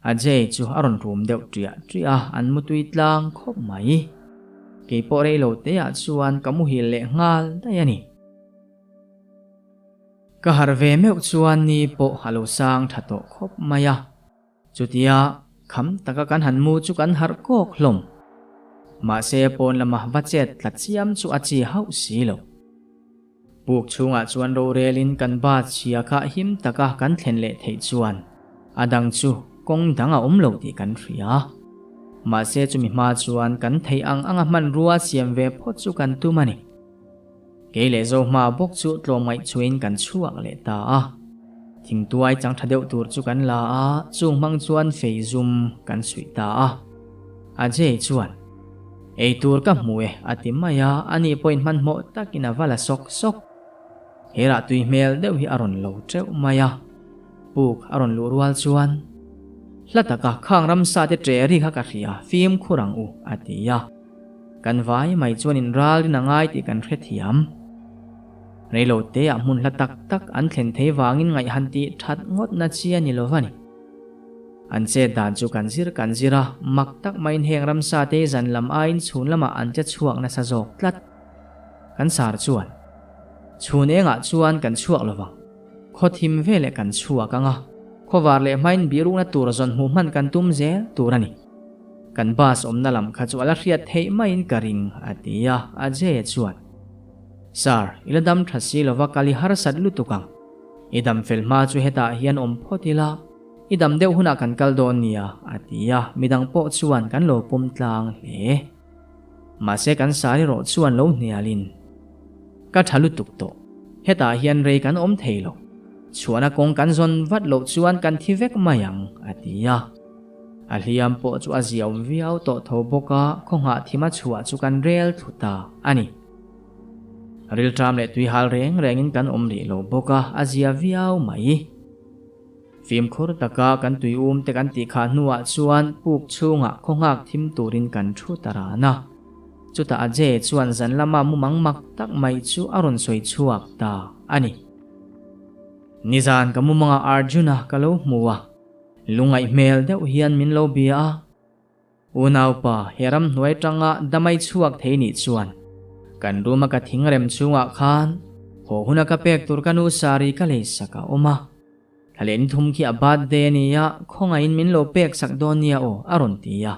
Ajay chu a rawn rum deuh ṭiah ṭiah a, an mutui tlang khawp mai. Kei pawh rei lo te ah chuan ka muhil leh nghal daih a ni. Ka harh ve meuh chuan ni pawh a lo sang ṭha tawh khawp mai a. Chutia kham taka kan han mu chu kan harh kawk hlawm. Mahse pawn lama va chet tla chiam chu a chi hauh si lo. Puk chhungah chuan rorelin kan bat chhia kha him taka kan thlen leh theih chuan a dang chu kawng dang a awm lo tih kan hria. Mahse chumi hma chuan kan theih ang anga hmanrua siam ve phawt chu kan tum a ni. Kei leh Zohma bawk chu tlawmngaih chhuain kan chhuak leh ta a. Thingtuai chang tha deuh tur chu kan la a, chung hmang chuan fei zum kan suih ta a. Ajay chuan, Ei tur ka hmu e, a ti mai a, ani pawhin hmanhmawh takin a va la sawk sawk. Herah tui hmel deuh hi a rawn lo teuh mai a. Puk a rawn luh rual chuan, Hla taka khang ramsa te ṭe ri kha ka hria, fimkhur ang u, a ti a. Kan vai mai chuan in ralrin a ngai tih kan hrethiam. Reilo te ah hmun hla tak tak an thlen thei vangin ngaihhan tih that ngawt na chi a ni lo va ni. An chet dan chu kan zir kan zir a, mak tak maiin heng ramsa te zan lam aiin chhun lamah an che chhuak nasa zawk tlat. Kan sar chuan chhun engah chuan kan chhuak lo vang. Khaw thim veleh kan chhuak ang a, khawvar leh hmain birukna tur zawn hmuh hman kan tum zel tur a ni. Kan bus awmna lam kha chu a la hriat theih maiin ka ring, a ti a, Ajay-a chuan, Sir, i la dam tha si lova kal i harsat lutuk ang. I dam fel hma chu hetah hian awm phawt ila, i dam deuh hunah kan kal dawn nia, a ti a, midang pawh chuan kan lo pawm tlang hle. Mahse kan sar erawh chuan lo hnialin, Ka tha lutuk tawh, hetah hian rei kan awm thei lo. Chhuahna kawng kan zawn vat loh chuan kan thi vek mai ang, a ti a. A hliam pawh chu a ziaawm viau tawh tho bawk a, khawngah thima chhuah chu kan rel thlu ta a ni. Rilṭam leh tuihal reng rengin kan awm rih lo bawk a, a zia viau mai. Fimkhur taka kan tuium te kan tih khah hnuah chuan puk chhungah khawnghak thim turin kan thu ta ran a. Chutah Ajay chuan zan lama mumang mak tak mai chu a rawn sawi chhuak ta a ni. Nizan ka mumangah Arjuna ka lo hmu a, lungaih hmel deuh hian min lo bia a. Unaupa, he ramhnuai tanga damai chhuak thei nih chuan kan room a ka thing rem chhungah khan haw huna ka pek tur ka nu saree ka lei sak a awm a. Thla leh ni thum khi a birthday a nia, khawngaihin min lo pek sak dawn nia aw a rawn ti a.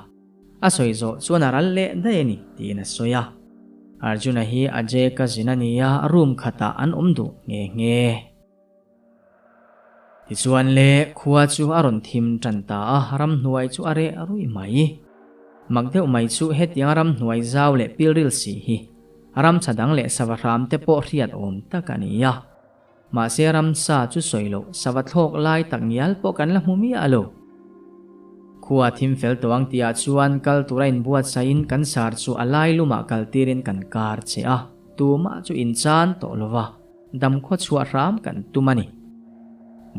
A sawi zawh chuan a ral leh daih a ni tiin a sawi a. Arjuna hi Ajay cousin a nia, room khatah an awm duh nghe nghe. Tichuan le, khua chu a rawn thim tan ta a, ramhnuai chu a reh ruih mai. Mak deuh mai chu hetiang ramhnuai zau leh pilril si hi ramcha dang leh sava hram te pawh hriat awm tak a ni a. Mahse ramsa chu sawi loh sava thlawk lai tak ngial pawh kan la hmu miah lo. Khua thim fel tawh ang tihah chuan kal tura inbuatsahin kan sar chu a lai lumah kal tirin kan kar che a, tumah chu inchan tawh lova. Dam khaw chhuah hram kan tum a ni.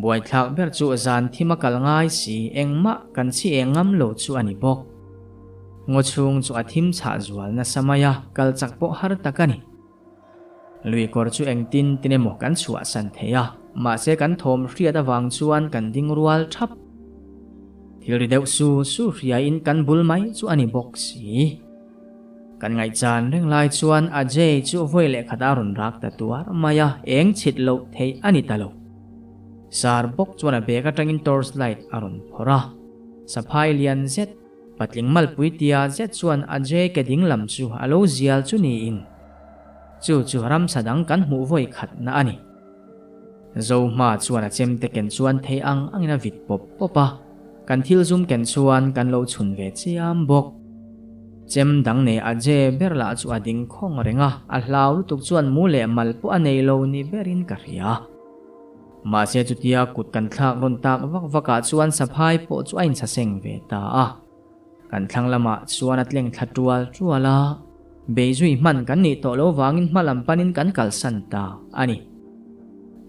Buaithlak ber chu zan thim a kal ngai si engmah kan chhi eng ngam lo chu a ni bawk. Ngaw chhung chu a thim chhah zual nasa mai a, kal chak pawh har tak a ni. Lui kawr chu engtin tin emaw kan chhuahsan thei a, mahse kan thawm hriat avang chuan kan ding rual thap. Thil ri deuh su su hriain kan bul mai chu a ni bawk si. Kan ngaihchan reng lai chuan Ajay chu vawi leh khat a rawn rak ta tuar mai a, eng chhit loh theih a ni ta lo. Sar bawk chuan a bag atangin torch light a rawn phawrh a, saphai lian zet, patling malpui tia zet chuan Ajay ke ding lam chu a lo zial chu niin chu chu ramsa dang kan hmuh vawi khatna a ni. Zohma chuan a chemte ken chuan thei ang angin a vit pawp pawp a, kan thil zum ken chuan kan lo chhun ve chiam bawk. Chem dang nei a je ber lah chu a ding khawng reng a, a hlau lutuk chuan mu leh mal pawh a nei lo ni berin ka hria. Mahse chutia kut kan thlak rawn tak vak vakah chuan saphai pawh chu a inchhaseng ve ta a. Kan thlang lamah chuan a tleng thla tual tual a, beizui hman kan nih tawh lo vangin hma lam panin kan kalsan ta a ni.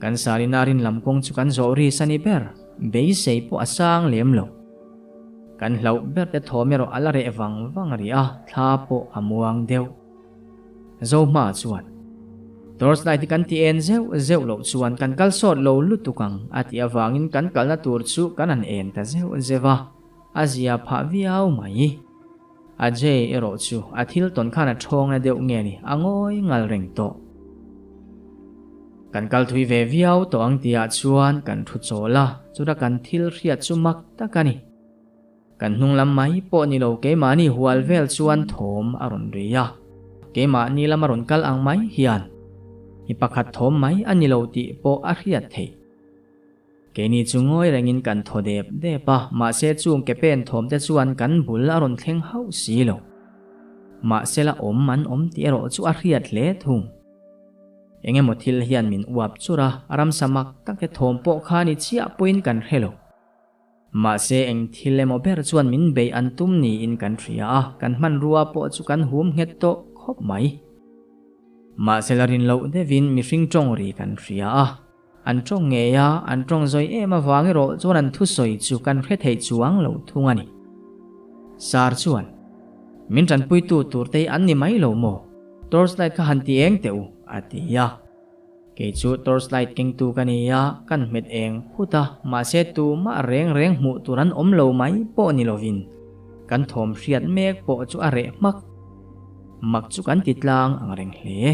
Kan sarina rin lam kawng chu kan zawh ri sa ni ber, beisei pawh a sang lem lo. Kan hlauh ber te thawm erawh a la reh vang vang rih a, thla pawh a muang deuh. Zohma chuan, Torchlight hi kan ti en zeuh zeuh loh chuan kan kal sawt lo lutuk ang a tih avangin kan kalna tur chu kan han en ta zeuh zeuh a, a zia phah viau mai. Ajay erawh chu a thil tawn khan a thawng na deuh nge ni, a ngawi ngal reng tawh. Kan kal thui ve viau tawh ang tihah chuan kan thu chawl a, chuta kan thil hriat chu mak tak a ni. Kan hnung lam mai pawh ni lo keimahni hual vel chuan thawm a rawn ri a, keimahni lama rawn kal ang mai hian mi pakhat thawm mai a ni lo tih pawh a hriat theih. Keini chu ngawi rengin kan thaw dep dep a, mahse chung ke pen thawm te chuan kan bul a rawn thleng hauh si lo. Mahse la awm an awm tih erawh chu a hriat hle thung. Eng emaw thil hian min uap chur a, ramsa mak tak te thawm pawh kha ni chiah pawhin kan hre lo. Mahse eng thil emaw ber chuan min beih an tum niin kan hria a, kan hmanrua pawh chu kan hum nghet tawh khawp mai. Mahse la rin loh deuhin mihring tawng ri kan hria a. An tawng ngei a, an tawng zawi em avang erawh chuan an thusawi chu kan hre thei chuang lo thung a ni. Sar chuan, Min tanpuitu turte hi an ni mai lo maw? Torchlight kha han ti eng teh u, a ti a. Kei chu torchlight kengtu ka ni a, kan hmet eng phut a, mahse tumah reng reng hmuh tur an awm lo mai pawh ni lovin kan thawm hriat mek pawh chu a reh hmak. Mak chu kan ti tlang ang reng hle.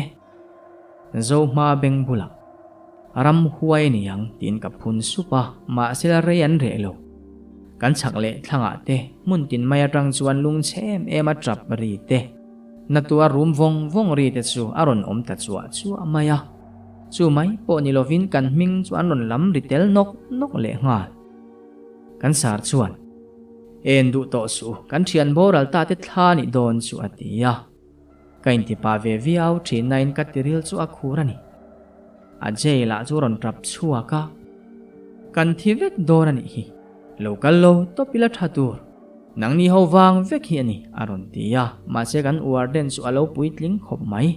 Zohma beng bulah ram huai a ni ang tiin ka phun sup a, mahse la rei an reh lo. Kan chhak leh thlangah te hmun tin mai atang chuan lungchhe em em a tap ri te, na tua rum vawng vawng ri te chu a rawn awm ta chuah chuah mai a. Chu mai pawh ni lovin kan hming chu an rawn lam ri tel nawk nawk leh nghal. Kan sar chuan, En duh tawh suh, kan thian boral ta te thla nih dawn chu a ti a. Ka intipa ve viau thin nain ka tiril chu a khur a ni. A jail ah chu rawn tap chhuak a, Kan thi vek dawn a nih hi, lo kal lo tawp ila tha tur, nangni ho vang vek hi a ni a rawn ti a, mahse kan warden chu a lo puitling khawp mai.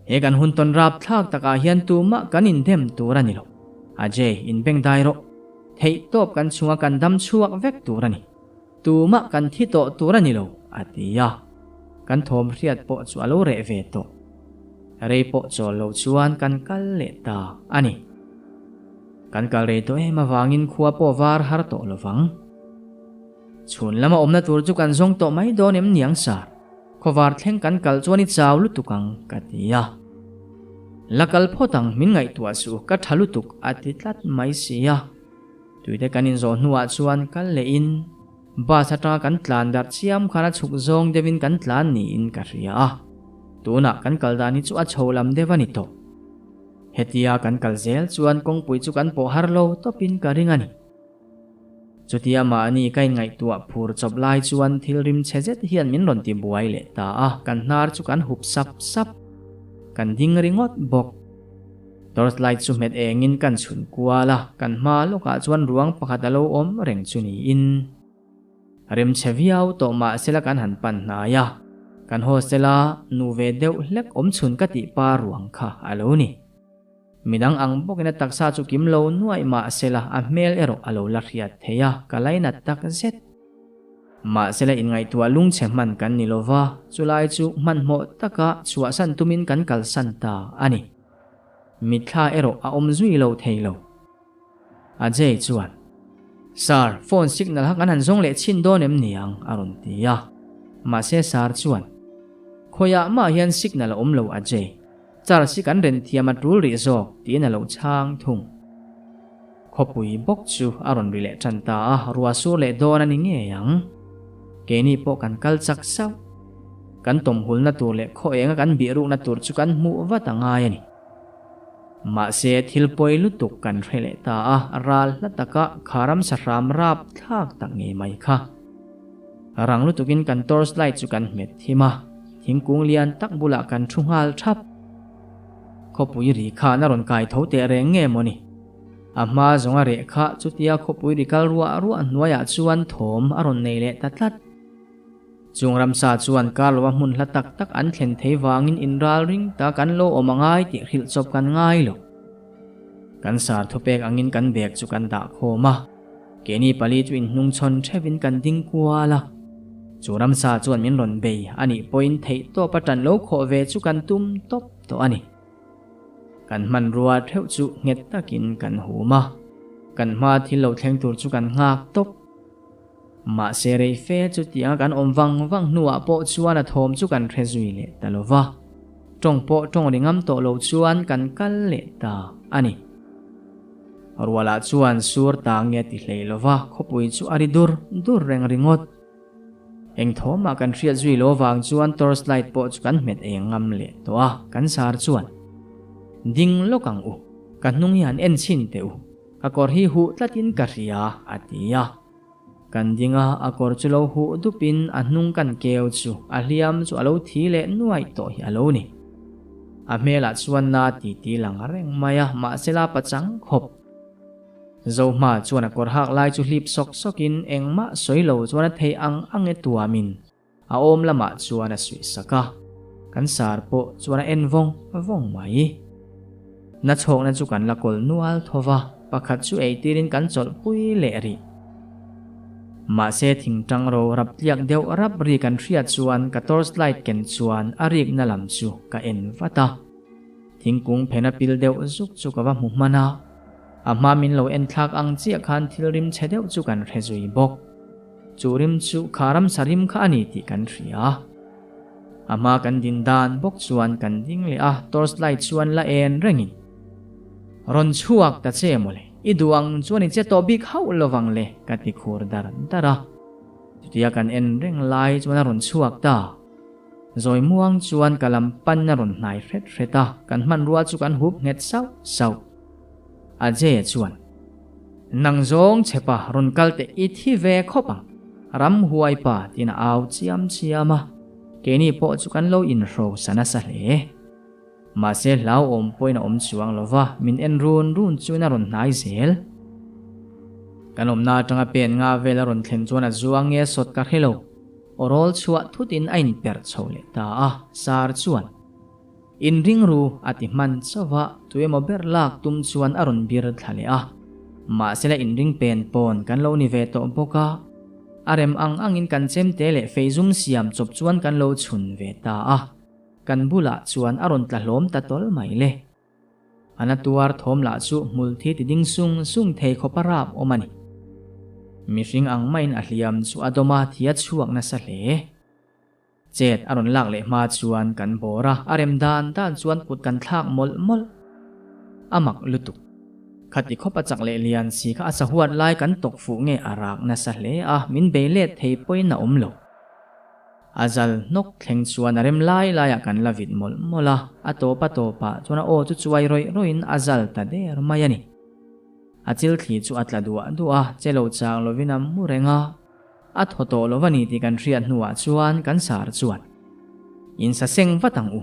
He kan hun tawn rap thlak takah hian tumah kan indem tur a ni lo. Ajay, inbeng dai rawh. Theih tawp kan chunga kan dam chhuak vek tur a ni. Tumah kan thi tawh tur a ni lo, a ti a. Kan thawm hriat pawh chu a lo reh ve tawh. Rei pawh chawl lo chuan kan kal leh ta a ni. Kan kal rei tawh em avangin khua pawh var har tawh lo vang. Chhun lama awmna tur chu kan zawng tawh mai dawn em niang sar. Khawvar thleng kan kal chuan i chau lutuk ang, ka ti a. La kal phawt ang, min ngaihtuah suh, ka tha lutuk, a ti tlat mai si a. Tuite kan inzawh hnuah chuan kal lehin bus atanga kan tlan darh chiam khan a chhuk zawng deuhin kan tlan niin ka hria a, tunah kan kal dan hi chu a chho lam deuh a ni tawh. Hetia kan kal zel chuan kawngpui chu kan pawh har lo tawpin ka ring a ni. Chutia mahni ka inngaihtuah phur chawp lai chuan thil rim chhe zet hian min rawn ti buai leh ta a, kan hnar chu kan hup sap sap. Kan ding ringawt bawk. Torchlight chu hmet engin kan chhun kual a, kan hma lawkah chuan ruang pakhat a lo awm reng chu niin. Remchhe viau tawh mah sela kan han pan hnai a, kan hostel-a nu ve deuh hlek awm chhun ka tih pa ruang kha a lo ni. Midang ang bawkin a taksa chu kim lo nuaih mah sela a hmel erawh a lo la hriat thei a, ka lainat tak zet. Mahsela inngaihtuah lungchhe hman kan ni lova, chulai chu hmanhmawh taka chhuahsan tumin kan kalsan ta a ni. Mitthla erawh a awm zui lo thei lo. Ajay chuan, Sir, phone signal kha kan han zawng leh chhin dawn em niang? a rawn ti a. Mahse Sir chuan, Khawiah mah hian signal a awm lo Ajay. Charge hi kan ren thiam a tul rih zawk tiin a lo chhang thung. Khawpui bawk chu a rawn ri leh tan ta a, ruah sur leh dawn a ni ngei ang. Keini pawh kan kal chak sauh. Kan tawmhulna tur leh khaw enga kan bih rukna tur chu kan hmuh vat a ngai a ni. Mahse thil pawi lutuk kan hre leh ta a, ral hla taka kha ramsa hram rap thlak tak ngei mai kha. Rang lutukin kan torch light chu kan hmet thim a, thingkung lian tak bulah kan thu nghal thap. Khawpui ri khan a rawn kai tho teh reng nge maw ni? A hma zawnga reh kha chutia khawpui ri kal ruah ruah hnuaiah chuan thawm a rawn nei leh ta tlat. Chung ramsa chuan kar lova hmun hla tak tak an thlen thei vangin inral ring ta kan lo awm a ngai tih hrilh chawp kan ngai lo. Kan sar thupek angin kan bag chu kan dah khawm a, keini pali chu inhnungchhawn theuhin kan ding kual a. Chu ramsa chuan min rawn bei a nih pawhin theihtawp a tan lo khawh ve chu kan tum tawp tawh a ni. Kan hmanrua theuh chu nghet takin kan hum a, kan hma thil lo thleng tur chu kan nghak tawp. Mahse rei fe chu tianga kan awm vang vang hnuah pawh chuan a thawm chu kan hre zui leh ta lo va, tawng pawh tawng ri ngam tawh lo chuan kan kal leh ta a ni. Rualah chuan sur ta nge ti hlei lo va, khawpui chu a ri dur dur reng ringawt. Eng thawmah kan hriat zui lo vang chuan torch light pawh chu kan hmet eng ngam leh tawh a, kan sar chuan, Ding lawk ang u, ka hnung hi han en chhin teh u. Ka kawr hi huh tlatin ka hria, a ti a. Kan ding a, a kawr chu lo huh dupin a hnung kan keu chu a hliam chu a lo thi leh nuaih tawh hi a lo ni. A hmelah chuan na ti ti lang reng mai a, mahse la pachang khawp. Zohma chuan a kawr hak lai chu hlip sawk sawkin engmah sawi lo chuan a theih ang ang e tuamin a awm lamah chuan a suih sak a, kan sar pawh chuan a en vawng vawng mai. Na chhawkna chu kan la kawl nual tho va, pakhat chu eitirin kan chawlh pui leh rih. Mahse thingtang ro rap tliak deuh rap ri kan hriat chuan ka torch light ken chuan a rikna lam chu ka en vat a. Thingkung phena pil deuh zuk chu ka va hmu hman a, a hma min lo en thlak ang chiah khan thil rim chhe deuh chu kan hre zui bawk. Chu rim chu kha ramsa rim kha a ni tih kan hria. A hma kan din dan bawk chuan kan ding leh a, torch light chuan la en rengin, Rawn chhuak ta che mawle, I duh ang chuan i che tawh bik hauh lovang le ka ti khur dar dar a. Chutia kan en reng lai chuan a rawn chhuak ta. Zawi muang chuan ka lam pan a rawn hnai hret hret a, kan hmanrua chu kan hup nghet sauh sauh. Ajay chuan, Nang zawng chepa rawn kal teh i thi ve khawp ang, ramhuai pa tiin a au chiam chiam a, keini pawh chu kan lo inhro sa nasa hle. Mahse hlauhawm pawhin a awm chuang lo va, min en run run chuin a rawn hnai zel. Kan awmna atanga pen nga vel a rawn thlen chuan a zuang nge sawt ka hre lo. Aw rawl chhuah thutin a inperh chho leh ta a, Sar chuan, Inring ru a ti hman chauh va, tuemaw ber lak tum chuan a rawn bir thla leh a. Mahsela inring pen pawn kan lo ni ve tawh bawk a, a rem ang angin kan chemte leh feizum siam chawp chuan kan lo chhun ve ta a. Kan bulah chuan a rawn tla hlawm ta tawl mai le. A na tuar thawm lah chu hmul thi ti ding sung sung thei khawp a rap awm a ni. Mihring ang maiin a hliam chu a dawm a, thi a chhuak nasa hle. Chet a rawn lak leh hma chuan kan bawr a, a rem dan dan chuan kut kan thlak mawlh mawlh. A mak lutuk. Khati khawp a chak leh lian si kha a sahuat lai kan tawk fuh nge a rak nasa hle a, min bei let thei pawhin a awm lo. A zal hnawk thleng chuan a rem lai laiah kan la vit mawlh mawlh a, a tawp a tawpah chuan a aw chu chuai rawih rawih in a zal ta der mai a ni. A chil thli chu a tla duah duah a, che lo chang lovin a mu reng a, a thaw tawh lo a ni tih kan hriat hnuah chuan kan sar chuan In sa seng vat ang u,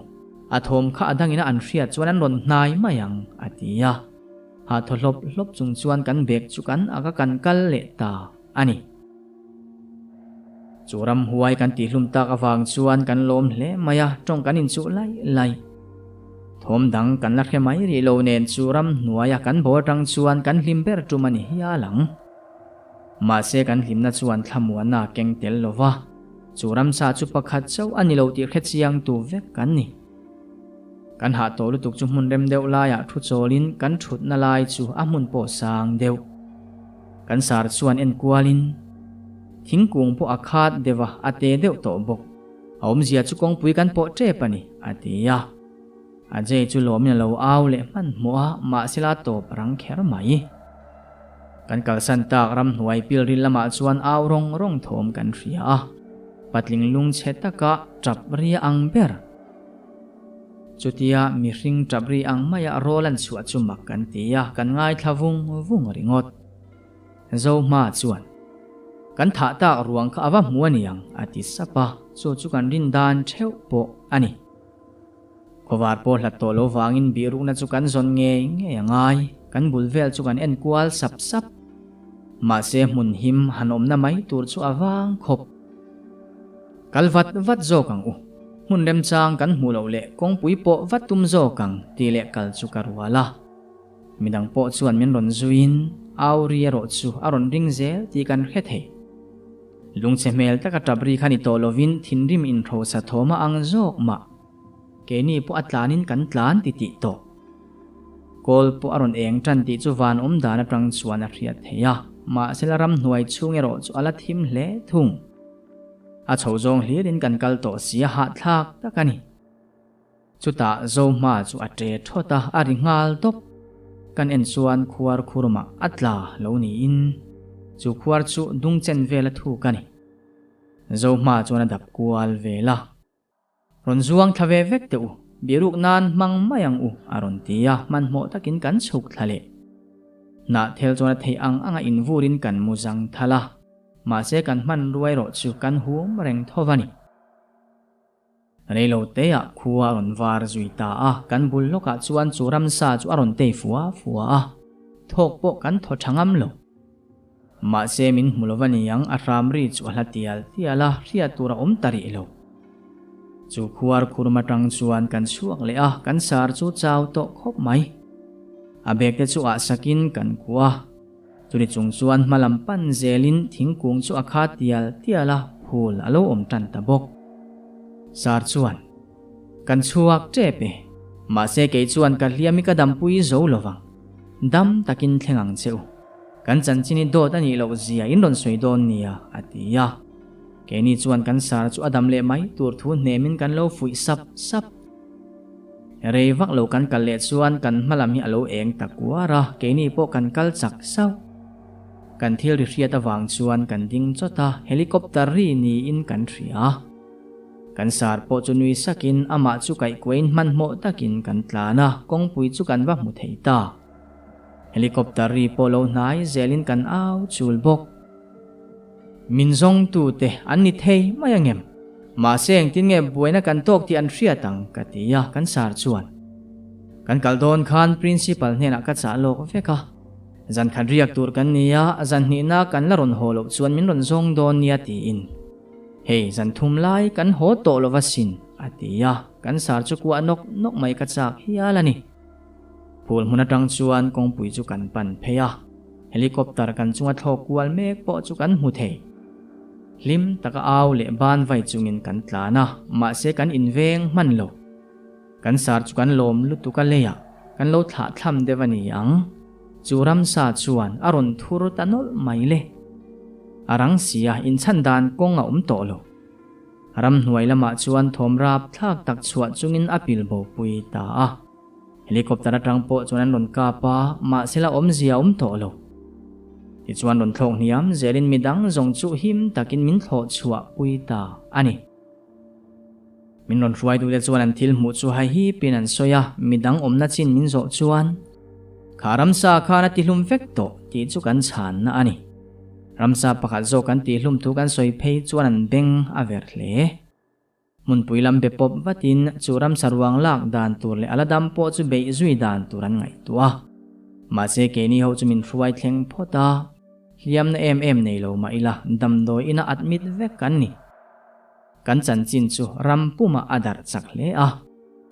a thawm kha a dangin a an hriat chuan an rawn hnai mai ang, a ti a. Ha thaw hlawp hlawp chung chuan kan bag chu kan ak a kan kal leh ta a ni. Chu ramhuai kan tihhlum tak avang chuan kan lawm hle mai a, tawng kan inchuh lai lai. Thawm dang kan la hre mai rih lo nen chu ramhnuaia kan bawr atang chuan kan hlim ber tum a ni hial ang. Mahse kan hlimna chuan thlamuanna a keng tel lo va, chu ramsa chu pakhat chauh a ni lo tih hre chiang tu vek kan ni. Kan hah tawh lutuk chu hmun rem deuh laiah thu chawlin kan thutna lai chu a hmun pawh sang deuh. Kan sar chuan en kualin thingkung pawh a khat deuh a, a te deuh tawh bawk. A awmzia chu kawngpui kan pawh tep a ni, a ti a. Ajay chu lawmin a lo au leh hmanhmawh a, mahsela tawp rang kher mai. Kan kalsan tak ramhnuai pilril lamah chuan au rawng rawng thawm kan hria a, patling lungchhe taka tap ria ang ber. Chutia mihring tap ri ang maia rawl an chhuah chu mak kan ti a, kan ngaithla vung vung ringawt. Zohma chuan, Kan thah tak ruang kha a va hmu a niang, a ti sap a, chu chu kan rin dan theuh pawh a ni. Khawvar pawh hlat tawh lo vangin bihrukna chu kan zawn ngei ngei a ngai, kan bul vel chu kan en kual sap sap. Mahse hmun him han awmna mai tur chu a vang khawp. Kal vat vat zawk ang u. Hmun remchang kan hmuh loh leh kawngpui pawh va tum zawk ang tih leh kal chu ka rual a. Midang pawh chuan min rawn zuiin au ri erawh chu a rawn ring zel tih kan hre thei. Lungchhe hmel taka tap ri kha ni tawh lovin thinrim inhrosa thawm a ang zawk mah. Keini pawh a tlanin kan tlan ti tih tawh. Kawl pawh a rawn eng tan tih chu van awm dan atang chuan a hriat theih a, mahsela ramhnuai chhung erawh chu a la thim hle thung. A chho zawng hlirin kan kal tawh si a hahthlak tak a ni. Chutah Zohma chu a ṭe thawt a, a ri nghal tawp. Kan en chuan khuar khurmah a tla lo niin chu khuar chu dungchen vel a thuk a ni. Zohma chuan a dap kual vel a. Rawn zuang thla ve vek teh u, bihruk nan hmang mai ang u, a rawn ti a, hmanhmawh takin kan chhuk thla leh. Hnahthel chuan a theih ang anga invurin kan mu zang thal a, mahse kan hman ruai rawh chu kan hum reng tho va ni. Reilo teah khua a rawn var zui ta a, kan bul lawkah chuan chu ramsa chu a rawn tei fua fua a, thawk pawh kan thaw tha ngam lo. Mahse min hmu lo va niang a hram ri chu a hla tial tial a, hriat tur a awm ta rih lo. Chu khuar khurm atang chuan kan chhuak leh a, kan sar chu chau tawh khawp mai. A bag te chu ah sakin kan kuah a, chuni chung chuan hma lam pan zelin thingkung chu a kha tial tial a, phul a lo awm tan ta bawk. Sar chuan, Kan chhuak tep e, mahse kei chuan ka hliam i ka dampui zo lovang. Dam takin thleng ang che u. Kan chanchin hi dawt a nih loh zia in rawn sawi dawn nia, a ti a. Keini chuan kan sar chu a dam leh mai tur thu hnemin kan lo fuih sap sap. Rei vak lo kan kal leh chuan kan hma lam hi a lo eng ta kuar a, keini pawh kan kal chak sauh. Kan thil ri hriat avang chuan kan ding chawt a, helicopter ri niin kan hria. Kan sar pawh chu nui sakin amah chu kaihkuain hmanhmawh takin kan tlan a, kawngpui chu kan va hmu thei ta. Helicopter ri pawh lo hnai zelin kan au chul bawk. Min zawngtute an ni thei mai angem? Mahse engtin nge buaina kan tawk tih an hriat ang ka ti a, kan sar chuan. Kan kal dawn khan Principal hnenah ka chah lawk vek a. Zan khat riak tur kan ni a, zan hnihna kan la rawn haw loh chuan min rawn zawng dawn nia tiin. Hei zan thum lai kan haw tawh lo va sin a ti a, kan sar chu kuah nawk nawk mai ka chak hial a ni. Phul hmun atang chuan kawngpui chu kan pan phei a, helicopter kan chunga thlawk kual mek pawh chu kan hmu thei. Hlim taka au leh ban vai chungin kan tlan a, mahse kan inveng hman lo. Kan sar chu kan lawm lutuk a leiah kan lo thlah thlam deuh a ni ang. Chu ramsa chuan a rawn thur ta nawlh mai le. A rang sia inchhan dan kawng a awm tawh lo. Ramhnuai lamah chuan thawm rap thlak tak chhuah chungin a pil bo pui ta a. Helicopter atang pawh chuan an rawn kap a, mahsela awmzia a awm tawh lo. Tichuan rawn thlawk hniam zelin midang zawng chu him takin min thlawh chhuah pui ta a ni. Min rawn hruaitute chuan an thil hmuh chu haihipin an sawi a, midang awmna chin min zawh chuan, Kha ramsa khan a tihlum vek tawh tih chu kan chhanna a ni. Ramsa pakhat zawk kan tihlum thu kan sawi phei chuan an beng a ver hle. Hmunpui lam be pawp vatin chu ramsa ruang lak dan tur leh a la dam pawh chu beih zui dan tur an ngaihtuah a. Mahse keini ho chu min hruai thleng phawt a, hliamna em em nei lo mah ila damdawi ina admit vek kan ni. Kan chanchin chu ram pumah a darh chak hle a.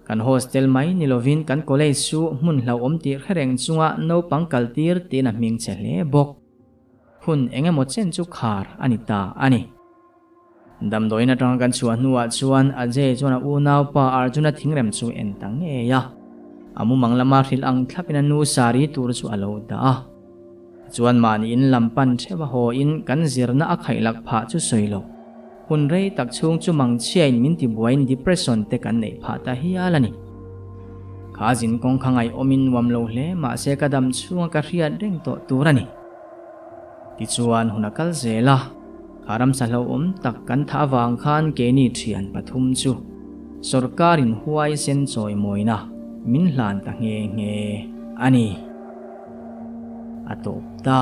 Kan hostel mai ni lovin kan college chu hmun hlauhawm tih hre reng chunga naupang kal tir tiin a hming chhe hle bawk. Hun eng emaw chen chu khar a ni ta a ni. Damdawiin atanga kan chhuah hnuah chuan Ajay chuan a unaupa Arjuna thingrem chu en ta ngei a. A mumang lama hrilh ang thlapin a nu saree tur chu a lo dah a. Chuan mahni in lam pan theuh a haw in kan zirna a khaih lak phah chu sawi lo. Hun rei tak chhung chu mangchhiain min ti buaiin depression te kan neih phah ta hial a ni. Kha zin kawng kha ngaihawmin nuam lo hle mahse ka dam chhunga ka hriat reng tawh tur a ni. Tichuan hun a kal zel a, kha ramsa hlauhawm tak kan thah avang khan keini thian pathum chu sawrkarin huaisen chawimawina min hlan ta nghe nghe a ni. A tawp ta.